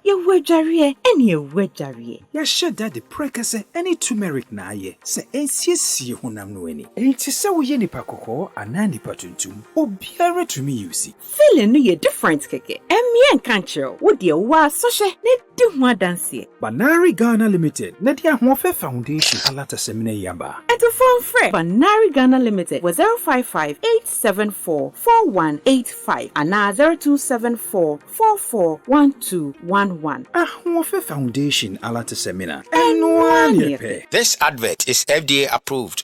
Speaker 16: yɛwɔ adwareɛ ɛne awu adwareɛ.
Speaker 17: Yɛahyɛ da de prɛkɛsɛ ne turmeric na ayɛ sɛ ɛnsiesie honam no ani. Enti sɛ woyɛ nipa kɔkɔɔ anaa nipa tuntum, obiara tumi use.
Speaker 16: Feeling no yɛ different kɛkɛ. Ɛmmea nka nkyerɛ wo, wo deɛ wo ara sɔ hwɛ na di ho adanseɛ.
Speaker 17: Banari Ghana Limited na ɛde Ahoɔfɛ Foundation alata samina yi aba.
Speaker 16: Atufoɔ mfrɛ Banari Ghana Limited wɔ 055 874 4185 anaa 0274 44 1211.
Speaker 17: Ahoɔfɛ Foundation alata samina, ɛno ara na yɛpɛ.
Speaker 1: This advert is FDA approved.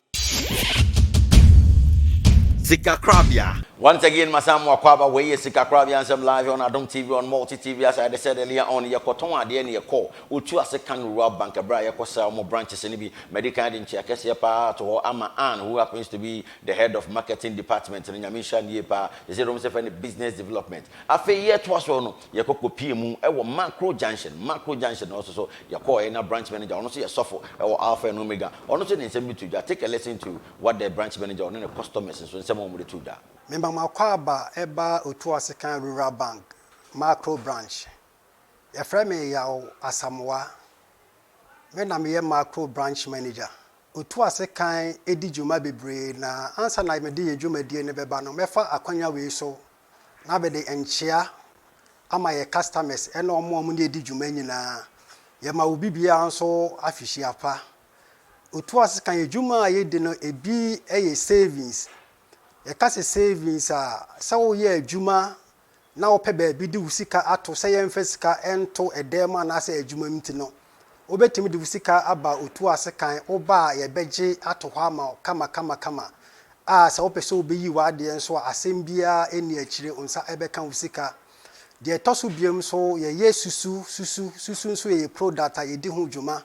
Speaker 1: Sikakorabea.
Speaker 2: Once again masan mo akwaaba wei yɛ Sikakorabea nsɛm live on Adom TV on Multi TV as I had said earlier on yɛkɔtɔn adeɛ na yɛkɔ Otu ase kan Rural Bank ɛberɛ a yɛkɔ sra wɔn branches no bi madi kan de nkyea kɛseɛ paa ato hɔ ama Ann who happens to be the head of marketing department no Nyame nhyira no yie paa sɛsei deɛ wɔn sɛ frɛ no business development afei yɛtoa soɔ no Yɛkɔ kɔpie mu wɔ Macro Junction, Macro Junction hɔ nso so yɛkɔɔɛ na branch manager, ɔno nso yɛ sɔfo wɔ Alpha and Omega, ɔno nso de nsɛm bi to dwa. Take a listen to what the branch manager, ɔne ne customers nso nsɛm a wɔde too dwa.
Speaker 18: Mema m'akwaaba ba Otuasekan Rural Bank, Macro Branch. Yɛfrɛ me Yaw Asamoah. Me na meyɛ Macro Branch Manager. Otuasekan di dwuma bebree na ansa na mede yɛn dwumadie no bɛba no, mɛfa akwanya wei so na mede nkyea ama yɛ customers ɛne wɔn a wɔne yɛ di dwuma nyinaa. Yɛma obi biara nso afehyia pa. Otu ase ka yɛ dwuma a yɛdi no ebi yɛ savings. Yɛka sɛ savings a, sɛ woyɛ adwuma na wopɛ baabi de wo sika ato sɛ yɛmfa sika nto ɛdan mu anaasɛ adwuma mu nti no, wobɛtumi de wo sika aba Otu ase kan, woba a yɛbɛgye ato hɔ ama wo kama kama kama. A sɛ wopɛ sɛ wobɛyi w'adeɛ nso a, asɛm biara nni akyire, wo nsa bɛka wo sika. Deɛ ɛtɔ so biom nso, yɛyɛ susu, susu, susu nso yɛyɛ product a yɛdi ho dwuma.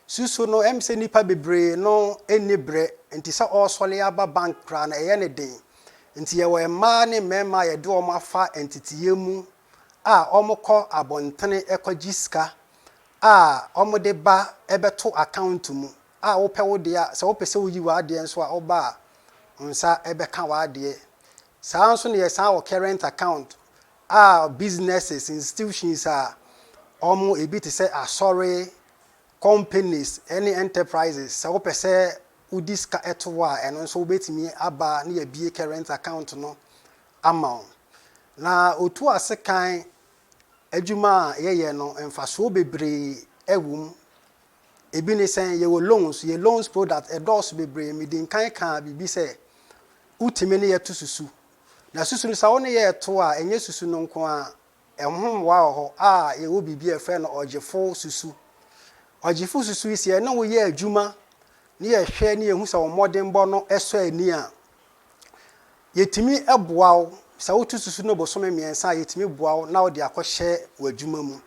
Speaker 18: Susu no, ɛm sɛ nnipa bebree no nni berɛ, nti sɛ ɔresɔre aba bank koraa no, ɛyɛ no den. Nti yɛwɔ mmaa ne mmarima a yɛde wɔn afa nteteyɛ mu a wɔkɔ abɔntene kɔgye sika a wɔde ba bɛto account mu a wopɛ wo deɛ a, sɛ wopɛ sɛ woyi w'adeɛ nso a, woba a, wo nsa bɛka w'adeɛ. Saa ara nso na yɛsan wɔ current account a businesses, institutions a wɔn, ebi te sɛ asɔre, companies ne enterprises, sɛ wopɛ sɛ wode sika to hɔ a, ɛno nso wobɛtumi aba na yɛabue current account no ama wo. Na Otuasekan adwuma a yɛyɛ no mfasoɔ bebree wɔ mu. Ebi ne sɛn, yɛwɔ loans, yɛ loans product ɛdɔɔso bebree. Medi nkan kaa biribi sɛ wotumi ne yɛto susu. Na susu no sɛ wo ne yɛ reto a, ɛnyɛ susu no nko ara, ɛho mmoa wɔ hɔ a yɛwɔ biribi a yɛfrɛ no ɔgyefo susu. Ɔgyefo susu yi sɛ yɛne wo yɛ adwuma ne yɛhwɛ ne yɛhu sɛ wo mmɔdenbɔ no sɔ ani a, Yɛtumi boa wo, sɛ woto susu no bosome mmiɛnsa a, yɛtumi boa wo na wode akɔhyɛ w'adwuma mu.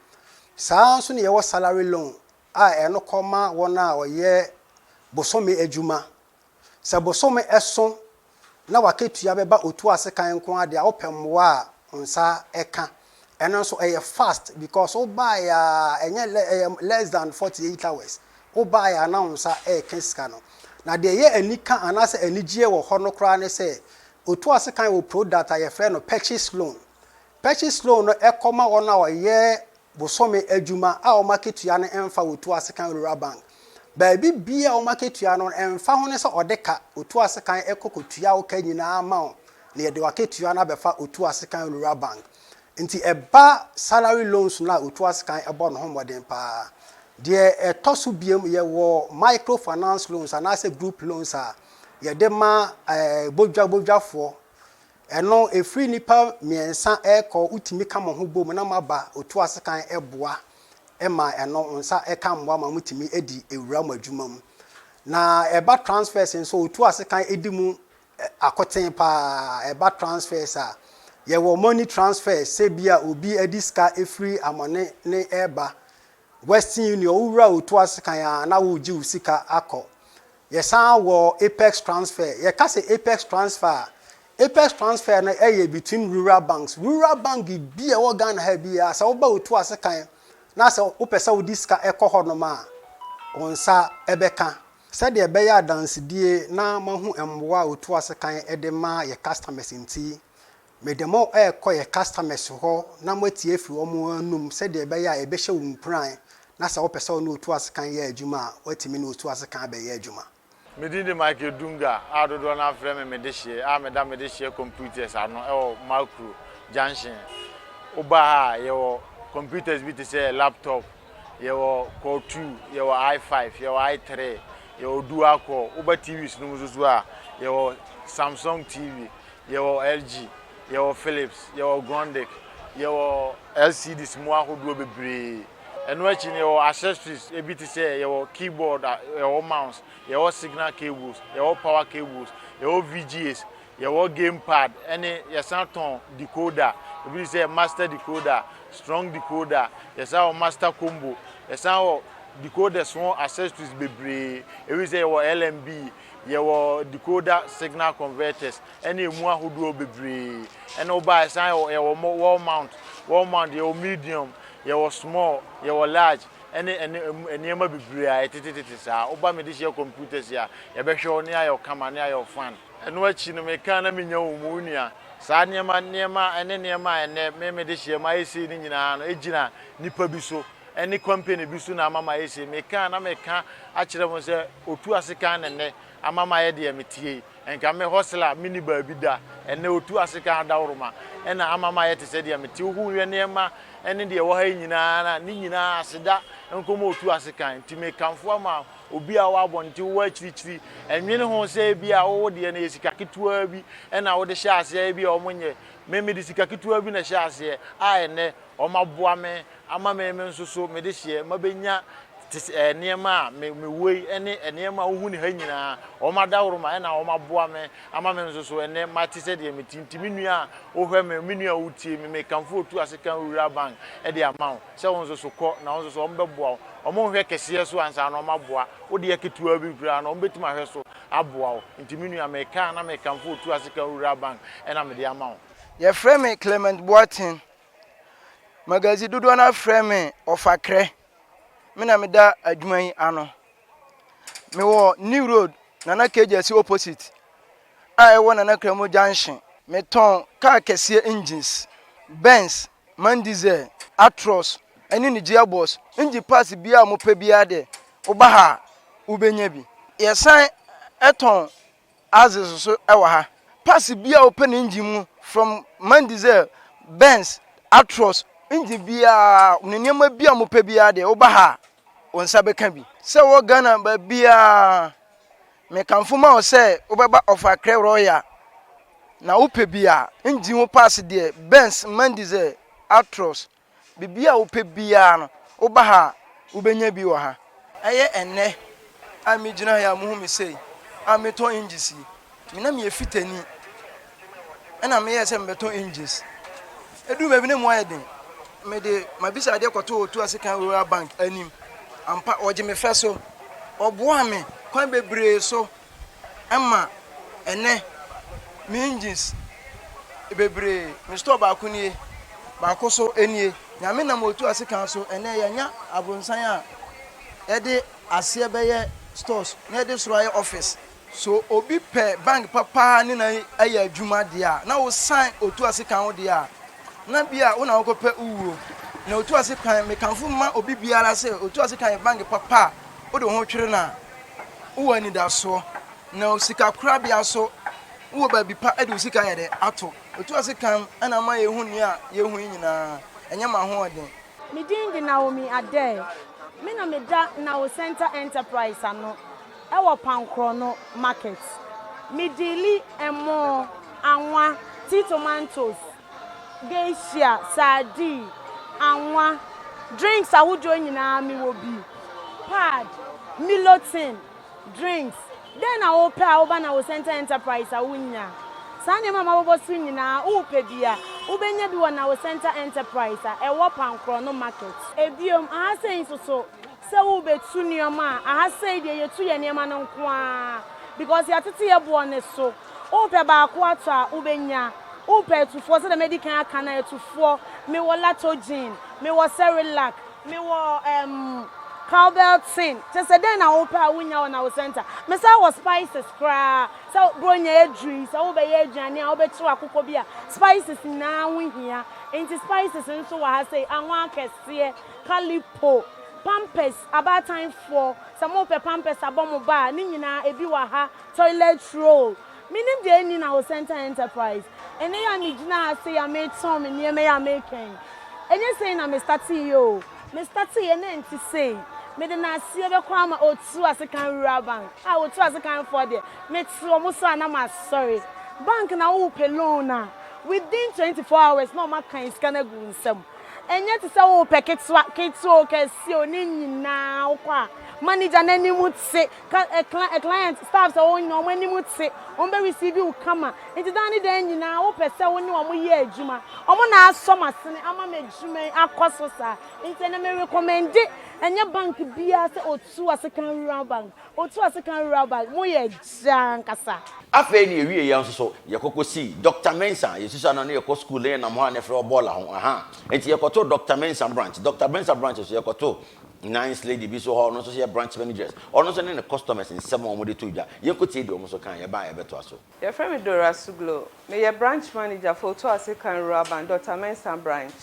Speaker 18: Saa ara nso na yɛwɔ salary loan a ɛno kɔ ma wɔn a wɔyɛ bosome adwuma. Sɛ bosome so na w'akatua bɛba otu ase kan nko ara deɛ a, wopɛ mmoa a, wo nsa ka. Ɛno nso ɛyɛ fast because wobaeɛ a ɛnyɛ ɛyɛ less than 48 hours. Wobaeɛ a na wo nsa reka sika no. Na deɛ ɛyɛ anika anaasɛ anigyeɛ wɔ hɔ no koraa ne sɛ, Otu Asekan wɔ product a yɛfrɛ no purchase loan. Purchase loan no kɔ ma wɔn a wɔyɛ bosome adwuma a wɔn akatua no mfa Otu Asekan Rural Bank. Baabi biara a wɔn akatua no mfa ho ne sɛ ɔde ka, Otu Asekan kɔ kɔtua wo ka nyinaa ma wo na yɛde w'akatua no abɛfa Otu Asekan Rural Bank. Nti ɛba salary loans no a Otu Asekan bɔ ne ho mmɔden paa. Deɛ ɛtɔ so biom, yɛwɔ micro finance loans anaasɛ group loans a yɛde ma bodwa bodwafoɔ. Ɛno ɛfiri nnipa mmiɛnsa rekɔ, wotumi ka mo ho bom na moaba Otu Asekan boa ma ɛno nsa ka mmoa ma motumi di wura mo adwuma mu. Na ɛba transfers nso Otu Asekan di mu akoten paa. Ɛba transfers a, yɛwɔ money transfers sɛ bi a obi de sika firi amane ne reba. Western Union, wowura Otu Asekan a na woregye wo sika akɔ. Yɛsan wɔ Apex transfer. Yɛka sɛ Apex transfer a, Apex transfer no yɛ between rural banks. Rural bank bi a ɛwɔ Ghana ha biara, sɛ woba Otu Asekan na sɛ wopɛ sɛ wode sika kɔ hɔnom a, wo nsa bɛka. Sɛdeɛ ɛbɛyɛ adansedie na moahu mmoa a Otu Asekan de ma yɛ customers nti, mede mo rekɔ yɛ customers hɔ na moatie afiri wɔn anum sɛdeɛ ɛbɛyɛ a ɛbɛhyɛ wo nkuran na sɛ wopɛ sɛ wo ne Otu Asekan yɛ adwuma a, woatumi ne Otu Asekan abɛyɛ adwuma.
Speaker 19: Me din de Michael Dunga a dodoɔ no ara frɛ me Medehyeɛ a meda Medehyeɛ Computers ano wɔ Makro Junction. Woba ha a, yɛwɔ computers bi te sɛ laptop, yɛwɔ Core 2, yɛwɔ i5, yɛwɔ i3, yɛwɔ dual core. Woba TVs no mu nso so a, yɛwɔ Samsung TV, yɛwɔ LG, yɛwɔ Philips, yɛwɔ Grundig, yɛwɔ LCDs mu ahodoɔ bebree. Ɛno akyi no yɛwɔ accessories ebi te sɛ yɛwɔ keyboard a yɛwɔ mouse, yɛwɔ signal cables, yɛwɔ power cables, yɛwɔ VGAs, yɛwɔ game pad ɛne yɛsan tɔn decoder ebi te sɛ master decoder, strong decoder, yɛsan wɔ master combo, yɛsan wɔ decoders ho accessories bebree ebi te sɛ yɛwɔ LNB, yɛwɔ decoder signal converters ɛne emu ahodoɔ bebree ɛna woba a yɛsan yɛwɔ yɛwɔ wall mount, wall mount yɛwɔ medium, yɛwɔ small, yɛwɔ large ɛne ɛne emu nneɛma bebree a ɛtetetete saa. Woba me de hyɛ computers yi a yɛbɛhwɛ wo ne ayɛ wo kama ne ayɛ wo fan. Ɛno akyi no meka na menya wo mu wo nua. Saa nneɛma nneɛma ɛne nneɛma a ɛnnɛ me mede hyɛ mayɛ sei no nyinaa no egyina nipa bi so ɛne company bi so na ama mayɛ sei. Meka na meka akyerɛ mo sɛ otu ase kan na ɛnnɛ ama mayɛ deɛ meteɛ yi. Nka me hustler menni baabi da. Ɛnnɛ otu ase kan adaworoma na ama mayɛ te sɛ deɛ mete. Wohu hwɛ nneɛma ne deɛ ɛwɔ ha yi nyinaa na ne nyinaa aseda nkɔma otu ase kan. Nti mekamfo ama obi a ɔwɔ abɔnten, wowɔ akyirikyiri. Ɛnwene ho sɛ ebi a wo deɛ no yɛ sika ketewa bi na wode hyɛ aseɛ ebi a wɔnyɛ. Me mede sika ketewa bi na ɛhyɛ aseɛ a ɛnnɛ Wɔaboa me ama me me nso so me dehyeɛ mabɛnya te sɛ eh, nneɛma a me mewɔ yi ne nneɛma a wohu ne ha nyinaa. Wɔn adaworoma ɛna wɔn aboa me ama me nso so ɛnɛ mate sɛ deɛ mete. Nti me nua a wohwɛ me, me nua a wotie me, mekamfo Otu Asekan Rural Bank de ama wo sɛ wo nso so kɔ na wo nso so wɔn bɛboa wo. Wɔn nhwɛ kɛseɛ so ansa na wɔn aboa. Wo deɛ ketewa bi koraa no wɔn bɛtumi ahwɛ so aboa wo. Nti me nua meka na mekamfo Otu Asekan Rural Bank ɛna mede ama wo.
Speaker 20: Yɛfrɛ me Clement Boateng. Magazine dodoɔ no ara frɛ me Ɔfakrɛ. Me na meda adwuma yi ano. Mewɔ New Road, Nana Kegyasi opposite a ɛwɔ Nana Kramu junction. Metɔn kaa kɛseɛ engines, Benz, Man Diesel, Actros ne ne gearbox. Engine parts biara a mopɛ biara deɛ, woba ha a, wobɛnya bi. Yɛsan tɔn Axis nso wɔ ha. Parts biara a wopɛ no engine mu from Man Diesel, Benz, Actros, engine biara, ne nneɛma bi a mopɛ biara deɛ woba ha a, wo nsa bɛka bi. Sɛ wɔ Ghana baabiara, mekamfo ma wo sɛ wobɛba Ɔfakrɛ Royal na wopɛ bi a, engine ho parts deɛ, Benz, Man Diesel, Actros, Biribiara a wopɛ biara no, woba ha a, wobɛnya bi wɔ ha. Ɛyɛ ɛnnɛ a megyina ha yi a mohu me sei a metɔn engines yi, me na meyɛ fitani ɛna meyɛɛ sɛ mebɛtɔn engines. Ɛduu baabi na mu ayɛ den, mede m'abisadeɛ kɔtoo Otuasekan Rural Bank anim. Ampa, wɔgye me fɛ so, wɔboaa me kwan bebree so. Ɛma ɛnnɛ me engines bebree, me store baako nie, baako so nie. Nyame nam otu ase kan so ɛnnɛ yɛanya abronsan a yɛde aseɛ bɛyɛ stores na yɛde soro ayɛ office. So obi pɛ bank papa ne na ayɛ adwuma deɛ a, na wo san otu ase kan wo deɛ a, na bi a wo na wokɔpɛ wo wuo. Na otu ase kan, mekamfo ma obi biara sɛ otu ase kan yɛ bank papa a wode wo ho twere no a, wowɔ anidasoɔ, na sikakorabea nso, wowɔ baabi pa de wo sika ayɛ dɛ ato. Ɛtu ase kan na ama yɛhu nea yɛhu yi nyinaa, ɛnyɛ m'ahoɔden.
Speaker 21: Me din de Naomi Adair. Me na meda Nao Center Enterprise ano wɔ Pankrɔno Market. Me deali ɛmo, anwa, tea tomatoes, Geisha, sardine, anwa, drinks ahodoɔ nyinaa mewɔ bi, pad, Milo tin, drinks, dɛn na wopɛ a woba na wo Center Enterprise a wonnya? Saa nneɛma a mabobɔ so nyinaa wopɛ bi a, wobɛnya bi wɔ Nawo Center Enterprise a ɛwɔ Pankorɔno Market. Ɛbiom, aha sei nso so, sɛ worebɛtu nneɛma a, aha sei deɛ yɛtu yɛn nneɛma no nko ara because yɛatete yɛn boɔ no so. Wopɛ baako atɔ a, wobɛnya. Wopɛ atufoɔ, sɛdeɛ madi kan aka no, atufoɔ, mewɔ Lactogen, mewɔ Cerelac, mewɔ ɛɛm Cowbell tin. Kyerɛ sɛ dɛn na wopɛ a wonnya wɔ Nawo Centre? Mesan wɔ spices koraa. Sɛ Buronya aduru yi, sɛ wobɛyɛ aduane a, wobɛkyew akokɔ bi a, spices nyinaa ho hia. Enti spices nso wɔ ha sei, anwa akɛseɛ, calipo, pampers, abaatanfoɔ, sɛ mopɛ pampers abɔ mo ba a, ne nyinaa ebi wɔ ha. Toilet roll. Menim deɛ ɛnni na wo Center Enterprise. Ɛnnɛ yi a megyina ha sei a meretɔn me nneɛma yi a mereka yi, ɛnyɛ sei na me starteeɛ o. Me starteeɛ na ɛnte sei. Mede n'aseɛ bɛkɔ ama Otu Asekan Rural Bank. Ah, Otu Asekanfoɔ deɛ, mete wɔn so a na masɔre. Bank na worepɛ loan a, within 24 hours na wɔakan sika no agu wo nsam. Ɛnyɛ te sɛ worepɛ ketewa, ketewa o, kɛseɛ o, ne nyinaa wokɔ a, manager no anim te. Ka ɛ cli ɛ client, staffs a wɔn nyinaa wɔn anim te, wɔn bɛ receive wo kama. Nti daa ne daa nyinaa wo pɛ sɛ wo ne wɔn yɛ adwuma. Wɔn na asɔ m'asene ama m'adwuma yi akɔ so saa. Nti ɛnɛ me recommende ɛnyɛ bank biara sɛ Otu Asekan Rural Bank. Otu Asekan Rural Bank, mo yɛ gya ankasa.
Speaker 2: Afei ne yɛwieɛ nso so yɛkɔ kɔsii Doctor Mensah, yɛsusua no ne yɛkɔ school ne yɛnam hɔ a ne yɛfrɛ hɔ bɔɔla ho ahaa. Nti yɛkɔtoo Doctor Mensah branch, Doctor Mensah branch nso yɛkɔtoo Nice lady bi nso hɔ, ɔno nso yɛ branch managers. Ɔno nso ne ne customers nsɛm a wɔde too dwa. Yɛnkɔtie deɛ wɔn nso kae, yɛba a yɛbɛtoa so.
Speaker 22: Yɛfrɛ me Dora Suglo. Meyɛ branch manager for Otuase Kan Rural Bank, Doctor Mensah branch.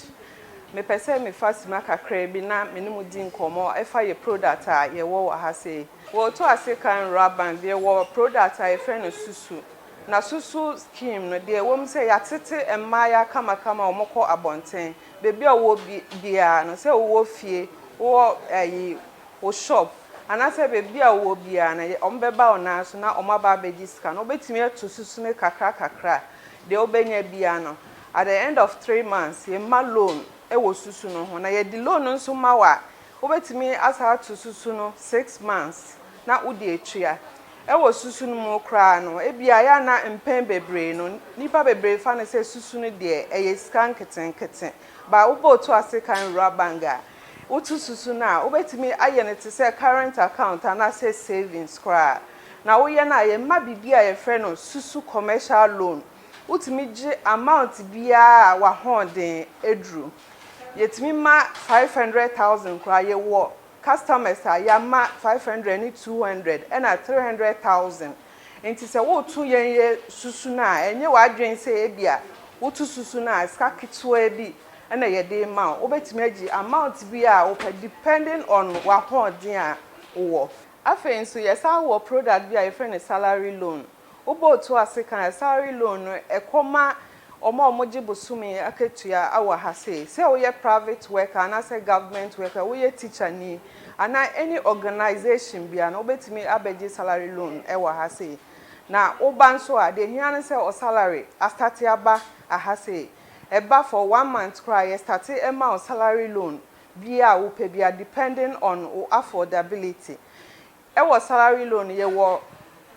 Speaker 22: Mepɛ sɛ mefa sima kakraa bi na me ne mo di nkɔmmɔ ɛfa yɛ product a yɛwɔ wɔ ha sei. Wɔ Otuase Kan Rural Bank, yɛwɔ product a yɛfrɛ no Susu. Na Susu scheme no, deɛ ɛwɔ mu sɛ yɛatete mmaayaa kamakama a wɔkɔ abɔnten Baabi a wowɔ biara no, sɛ wowɔ fie, wowɔ ayi, wo shop, anaasɛ baabi a wowɔ biara no, wɔbɛba wo nan so na wɔaba abɛgye sika no. Wobɛtumi atu susu no kakra kakra, deɛ wobɛnya biara no. At the end of 3 months, yɛma loan wɔ susu no ho. Na yɛde loan no nso ma wo a, wobɛtumi asan ato susu no 6 months na wode atua. Ɛwɔ susu no mu koraa no, ebia ɛyɛ a na mpɛn bebree no, nnipa bebree fa no sɛ susu no deɛ, ɛyɛ sika nketenkete. But wobɔ otu ase kan wura bank a, woto susu no a, wobɛtumi ayɛ no te sɛ current account anaasɛ savings koraa. Na woyɛ no a, yɛma biribi a yɛfrɛ no susu commercial loan. Wotumi gye amount biara a w'ahoɔden aduru. Yɛtumi ma 500,000 koraa. Yɛwɔ customers a yɛama 500 ne 200 ɛna 300,000. Nti sɛ woreto yɛn yɛ susu no a, ɛnyɛ w'adwene sɛ ebia woto susu no a sika ketewa bi ɛna yɛde ma wo. Wobɛtumi agye amount bi a wopɛ depending on w'ahoɔden a wowɔ. Afei nso yɛsan wɔ product bi a yɛfrɛ no salary loan. Wobɔ otu ase kan a, salary loan no ɛkɔ ma Wɔn a wɔgye bosome akatua wɔ ha sei, sɛ woyɛ private worker anaasɛ government worker, woyɛ teacher ni anaa any organisation biara no, wobɛtumi abɛgye salary loan wɔ ha sei. Na woba nso a, deɛ ɛhia ne sɛ wo salary astarte aba aha sei. Ɛba for one month koraa a, yɛstarte ma wo salary loan biara a wopɛ biara depending on wo affordability. Ɛwɔ salary loan yɛwɔ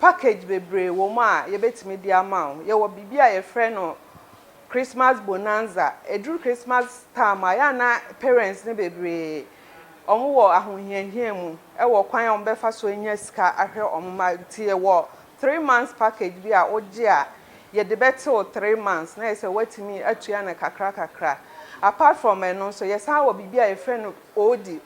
Speaker 22: package bebree wɔ mu a yɛbɛtumi de ama wo. Yɛwɔ biribi a yɛfrɛ no Christmas bonanza. Ɛduru Christmas time a, ɛyɛ a na parents no bebree wɔn wɔ ahohiahia mu wɔ kwan a wɔbɛfa so anya sika ahwɛ wɔn mma. Nti yɛwɔ 3 months package bi a wogye a yɛde bɛte wo 3 months na yɛ sɛ woatumi atua no kakra kakra. Apart from ɛno nso, yɛsan wɔ biribi a yɛfrɛ no OD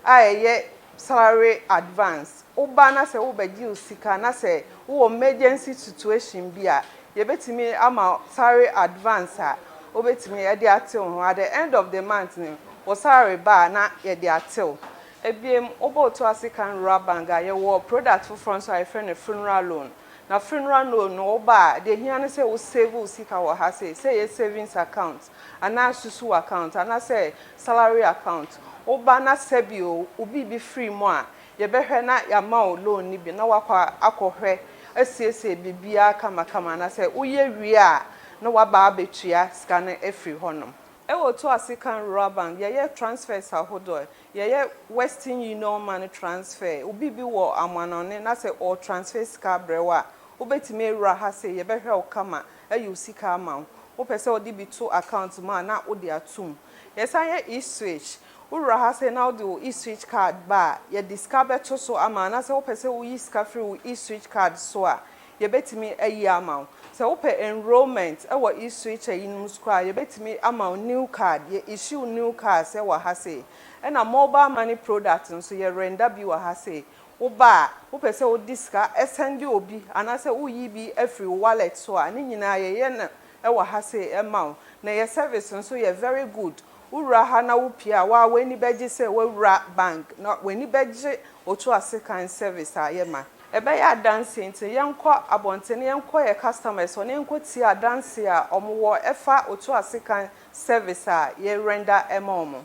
Speaker 22: a ɛyɛ salary advance. Woba na sɛ wobɛgye wo sika na sɛ wowɔ emergency situation bi a, yɛbɛtumi ama salary advance a wobɛtumi de ate wo ho. At the end of the month no, wo salary ba a na yɛde ate wo. Ebiem, wobɔ Otuasekan Rural Bank a, yɛwɔ product foforɔ nso a yɛfrɛ no funeral loan. Na funeral loan no, woba a, deɛ hia ne sɛ wo save wo sika wɔ ha sei, sɛ ɛyɛ savings account anaa susu account anaasɛ salary account. Woba na sɛbi o, wo biribi firi mu a, yɛbɛhwɛ na yɛama wo loan no bi na wakɔ akɔhwɛ asiesie biribiara kamakama na sɛ woyɛ wie a na waba abɛtua sika no afiri hɔnom. Ɛwɔ Otuasekan Rural Bank, yɛyɛ transfers ahodoɔ. Yɛyɛ Western Union money transfer. Obi bi wɔ amanɔne na sɛ ɔtransfer sika abrɛ wo a, wobɛtumi awura ha sei, yɛbɛhwɛ wo kama ayi wo sika ama wo. Wopɛ sɛ wode bi to account mu a na wode atom. Yɛsan yɛ e-zwich. Wowura ha sei na wode wo e-zwich card ba a, yɛde sika bɛto so ama wo anaasɛ wopɛ sɛ woyi sika firi wo e-zwich card so a, yɛbɛtumi ayi ama wo. Sɛ wopɛ enrollment ɛwɔ e-zwich ayinom so koraa, yɛbɛtumi ama wo new card. Yɛ issue new cards ɛwɔ ha sei. Ɛna mobile money product nso yɛ render bi wɔ ha sei. Woba a, wopɛ sɛ wode sika ɛsend obi anaasɛ woyi bi afiri wo wallet so a, ne nyinaa yɛyɛ no ɛwɔ ha sei ɛma wo. Na yɛ service nso yɛ very good. Wowura ha na wopie a, waa w'ani bɛgye sɛ woawura bank na w'ani bɛgye Otuasekan service a yɛma. Ɛbɛyɛ adanse nti yɛnkɔ abɔnten na yɛnkɔ yɛ customers hɔ na yɛnkɔ tie adanse a wɔwɔ ɛfa Otuasekan service a yɛ render ɛma wɔn.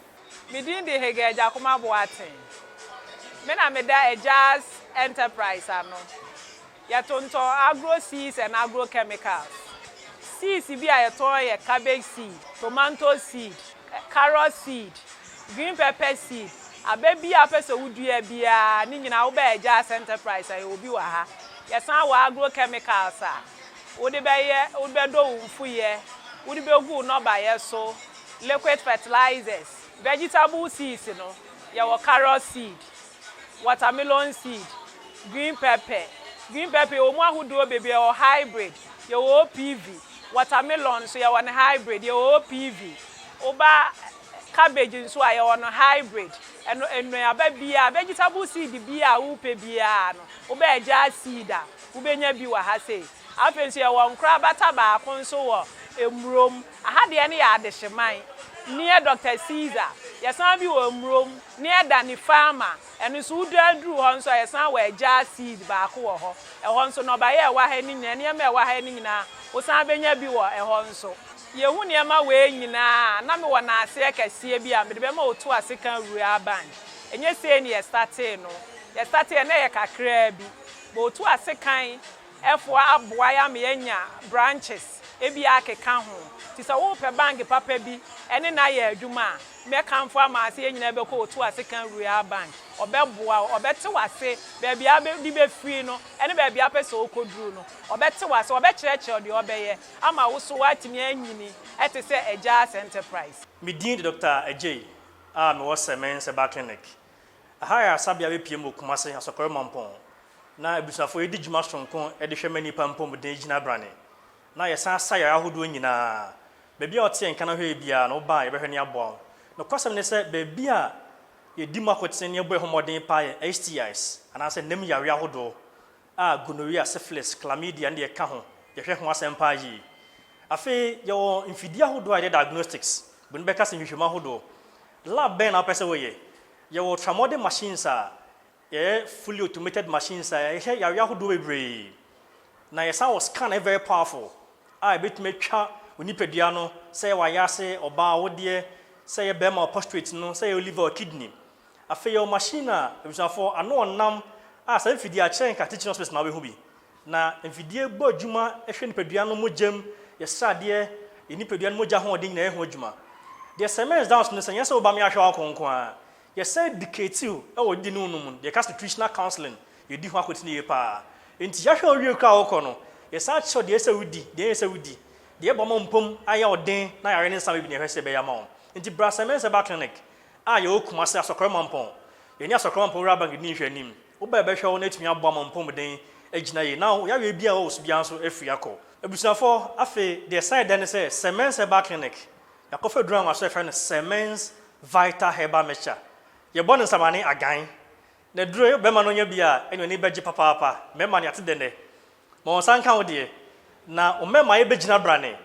Speaker 3: Me din de Hegel Gyakoma Boateng. Me na meda Ejaz Enterprise ano. Yɛtontɔn agro seeds and agro chemicals. Seeds bi a yɛtɔn yɛ cabbage seed, tomato seed, carrot seed, green pepper seed. Aba bi a wopɛ sɛ wodua biara ne nyinaa wobɛ Ejaz Enterprise a yɛwɔ bi wɔ ha. Yɛsan wɔ agro chemicals a wode bɛyɛ wode bɛdɔ wo mfuyɛ, wode bɛgu wo nnɔbaeɛ so, liquid fertilizers. Vegetable seeds no, yɛwɔ carrot seed, watermelon seed, green pepper. Green pepper yɛwɔ mu ahodoɔ bebree, yɛwɔ hybrid, yɛwɔ OPV. Watermelon nso yɛwɔ no hybrid, yɛwɔ OPV. Woba cabbage nso a yɛwɔ no hybrid. Ɛno nnuaba biara, vegetable seed biara a wopɛ biara no, wobɛ Ejaz seed a, wobɛnya bi wɔ ha sei. Afei nso yɛwɔ nkorabata baako nso wɔ Emurom. Aha deɛ no yɛ Adehyeman near Dr. Caesar. Yɛsan bi wɔ Emurom near Danny Farmer. Ɛno nso wodu aduru hɔ nso a yɛsan wɔ Ejaz seed baako wɔ hɔ. Ɛhɔ nso nnɔbaeɛ a ɛwɔ ha no nyinaa, nneɛma a ɛwɔ ha no nyinaa, wosan bɛnya bi wɔ ɛhɔ nso. Yɛhu nneɛma wei nyinaa na mewɔ naaseɛ kɛseɛ bi a mede bɛma Otuasekan Rural Bank. Ɛnyɛ sei ne yɛstartee no. Yɛstartee na ɛyɛ kakraa bi. But Otuasekan ɛfoɔ aboa yɛ ama yɛanya branches ebi akeka ho. Nti sɛ wopɛ bank papa bi ɛne no ayɛ adwuma a, mɛkamfo ama sɛ yɛn nyinaa bɛkɔ Otuasekan Rural Bank. Ɔbɛboa wo, ɔbɛte w'ase baabi a wode bɛfiri no ɛne baabi a wopɛ sɛ wokɔduru no. Ɔbɛte w'ase, ɔbɛkyerɛkyerɛ deɛ ɔbɛyɛ ama wo so woatumi anyini ɛte sɛ Ejaz Enterprise.
Speaker 9: Me din de Dr. Adjei a mewɔ Sɛmɛn Herbal Clinic. Aha yɛ asabea bɛpie mu wɔ Kumase, Asɔkɔre Mampɔn. Na abusuafoɔ yɛdi dwuma soronko de hwɛ ma nnipa mpɔmuden gyina brane. Na yɛsan sa yare ahodoɔ nyinaa. Baabi a ɔte nka na hwɛ biara no, woba a yɛbɛhwɛ ne aboa wo. Nokwasɛm ne sɛ baabi a yɛdi mu akotene ne yɛbɔ yɛn ho mmɔden paa yɛ STIs anaasɛ nam yare ahodoɔ a gonorrhea, syphilis, chlamydia ne deɛ ɛka ho, yɛhwɛ ho asɛm paa yie. Afei yɛwɔ mfidie ahodoɔ a yɛde diagnostics, bɛno bɛka sɛ nhwehwɛmu ahodoɔ. Lab bɛn na wopɛ sɛ woyɛ? Yɛwɔ ultramodern machines a yɛyɛ fully automated machines a yɛhwɛ yare ahodoɔ bebree. Na yɛsan wɔ scan a ɛyɛ very powerful a ɛbɛtumi atwa Wo nipadua no, sɛ ɛyɛ w'ayaase, ɔbaa, wo deɛ, sɛ ɛyɛ barima wo prostrate no, sɛ ɛyɛ wo liver, wo kidney. Afei yɛwɔ machine a, abusuafoɔ, ano ɔnam a saa mfidie akyerɛ nka teaching hospitals na wobɛhu bi. Na mfidie bɔ adwuma hwɛ nipadua no mogya mu, yɛ sradeɛ, yɛ nipadua no mogya ahoɔden nyinaa yɛ ho adwuma. Deɛ Semens Downs no sɛ nyɛ sɛ woba me ahwɛ w'ako nko ara, yɛsan educate wo wɔ didi ne wo nom mu, deɛ yɛka sɛ nutritional counseling, yɛdi ho akotene yie paa. Enti yɛahwɛ wo wie koraa a wokɔ no, yɛsan kyerɛ wo deɛ ɛsɛ sɛ wodi, deɛ ɛnyɛ sɛ wodi, deɛ ɛbɔ ma wo mpom ayɛ wo den na yareɛ ne nsa bi na yɛhwɛ sɛ yɛbɛyɛ ama wo. Enti bra Semens Herbal Clinic a yɛwɔ Kumasi Asɔkɔre Mampɔn, yɛne Asɔkɔre Mampɔn Rural Bank di nhwɛanim. Wo ba a yɛbɛhwɛ wo na atumi aboa ma wo mpɔmuden agyina yie na wo yareɛ biara a ɛwɔ wo so biara nso afiri akɔ. Abusuafoɔ, afei deɛ ɛsan yɛ dɛ ne sɛ Semens Herbal Clinic, yɛakɔfa aduru anwanwaso a yɛfrɛ no Semens Vital Herbal Mixture. Yɛbɔ no nsamane agan. Na aduro yi bɛrima no nya bi a, ɛne w'ani bɛgye papaapa. Mmarima no, yɛate dɛ nnɛ. Ma wɔn nsa nka wo deɛ, na wo mmarima bɛgyina brane.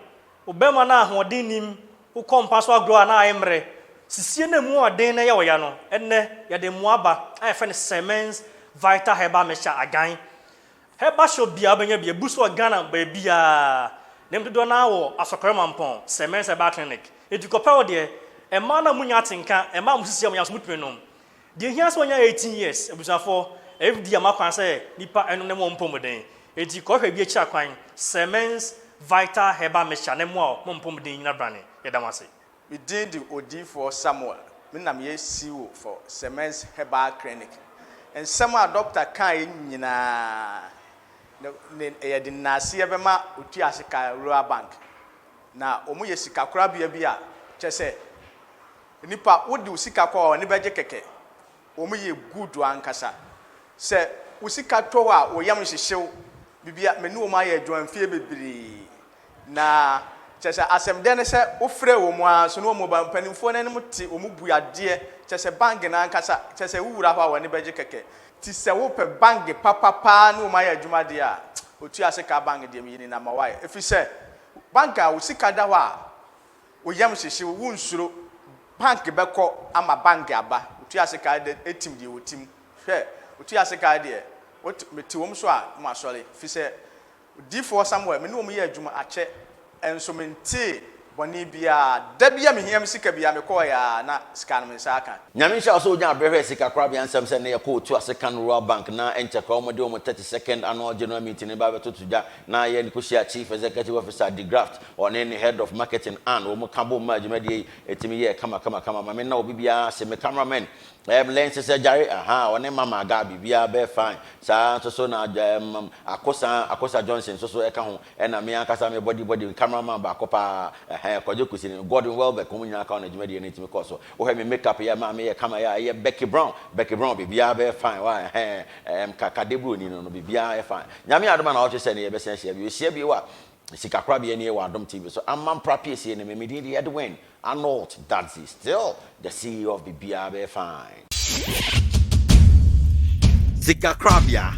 Speaker 9: Wo barima no a ahoɔden nnim, wokɔ mpa so agorɔ a na ayɛ mmerɛ, sisie no a ɛmu ɔden na ɛyɛ wo ya no, ɛnnɛ yɛde mmoa aba a yɛfrɛ no Semens Vital Herbal Mixture Agan. Herbal shop biara wobɛnya bi, abu so wɔ Ghana baabiara, na mmom dodoɔ no ara wɔ Asɔkɔre Mampɔn, Semens Herbal Clinic. Enti kɔpɛ wo deɛ, mmaa no a monya atenka, mmaa a mo sisi a monya nso motumi nom. Deɛ ɛhia sɛ ɔnya 18 years, abusuafoɔ, FDA ama kwan sɛ nipa ɛnom na ɛma wɔn mpɔmuden. Enti kɔhwɛ bi akyiri akwan, Semens Vital Herbal Mixture na ɛmmoa wo ma mpɔmuden nyina brane. Yɛda mo ase.
Speaker 4: Me din de Odiyifoɔ Samuel, me na meyɛ CEO for Semens Herbal Clinic. Nsɛm a dɔkta kaeɛ nyinaa, ne, ne, yɛde nnaaseɛ bɛma Otuase Rural Bank. Na wɔyɛ sikakorabea bi a, kyerɛ sɛ, Nipa wode wo sika kɔ a w'ani bɛgye kɛkɛ. Wɔn yɛ good ankasa. Sɛ wo sika tɔ hɔ a wo yam nhyehye wo. Bibia me ne wɔn ayɛ adwuma mfeɛ bebree. Na kyerɛ sɛ asɛm dɛ ne sɛ wo frɛ wɔn ara nso ne wɔn ba. Mpanimfoɔ no anim te wɔn bu adeɛ. Kyerɛ sɛ bank no ankasa kyerɛ sɛ wo wura hɔ a w'ani bɛgye kɛkɛ. Ti sɛ wo pɛ bank papa paa ne wɔn ayɛ adwuma deɛ a otua sika bank deɛ meyi ne number one. Ɛfiri sɛ bank a wo sika da hɔ a Wo yam hyehye wo, wonsuro. Bank bɛkɔ ama bank aba. Otua sika de etim deɛ otim. Hwɛ, otua sika deɛ, wot, mete wɔn so a, na masɔre. Efisɛ Odiyifoɔ Samuel, me ne wɔn yɛɛ adwuma akyɛ, nso mentee bɔne biara. Da bi a mehia me sika biara, mekɔeɛ ara na sika no me nsa aka.
Speaker 2: Nyame nhyira wo sɛ wonyaa berɛ hwɛɛ sika korabea nsɛm sɛ nnɛ yɛkɔ Otu ase kan Rural Bank na ɛnkyɛ koraa wɔde wɔn 32nd Annual General Meeting no ba abɛtoto dwa na yɛn kɔhyiaa Chief Executive Officer De Graft ɔne ne Head of Marketing Ann wɔn ka bom maa dwumadie yi ɛtumi yɛɛ kama kama kama ma me nna obi biara ase me camera man ɛɛm Lenses Agyare ahaa ɔne Mama Aga biribiara bɛyɛ fine saa nso so na ɛɛm Akosa Akosa Johnson nso so ɛka ho ɛna me ankasa me body body camera man baako paa ɛhɛn Kwadwo Kusi ne Gordon Welbeck wɔn nyinaa ka ho na dwumadie no ɛtumi kɔɔ so wohwɛ me make up yɛ maa me yɛ kama yɛ a ɛyɛ Becky Brown Becky Brown biribiara bɛyɛ fine wa ɛhɛn ɛɛm ka Kadeburoni no no biribiara yɛ fine Nyame adom a na ɔtwe sɛ ne yɛbɛsan ahyia bio yɛhyia bio a Sikakorabea nie wɔ Adom TV so. Amampra piesie ne me. Me din de Edwin Arnold Dadzie still the CEO of Biribiara Bɛyɛ Fine.
Speaker 1: Sikakorabea.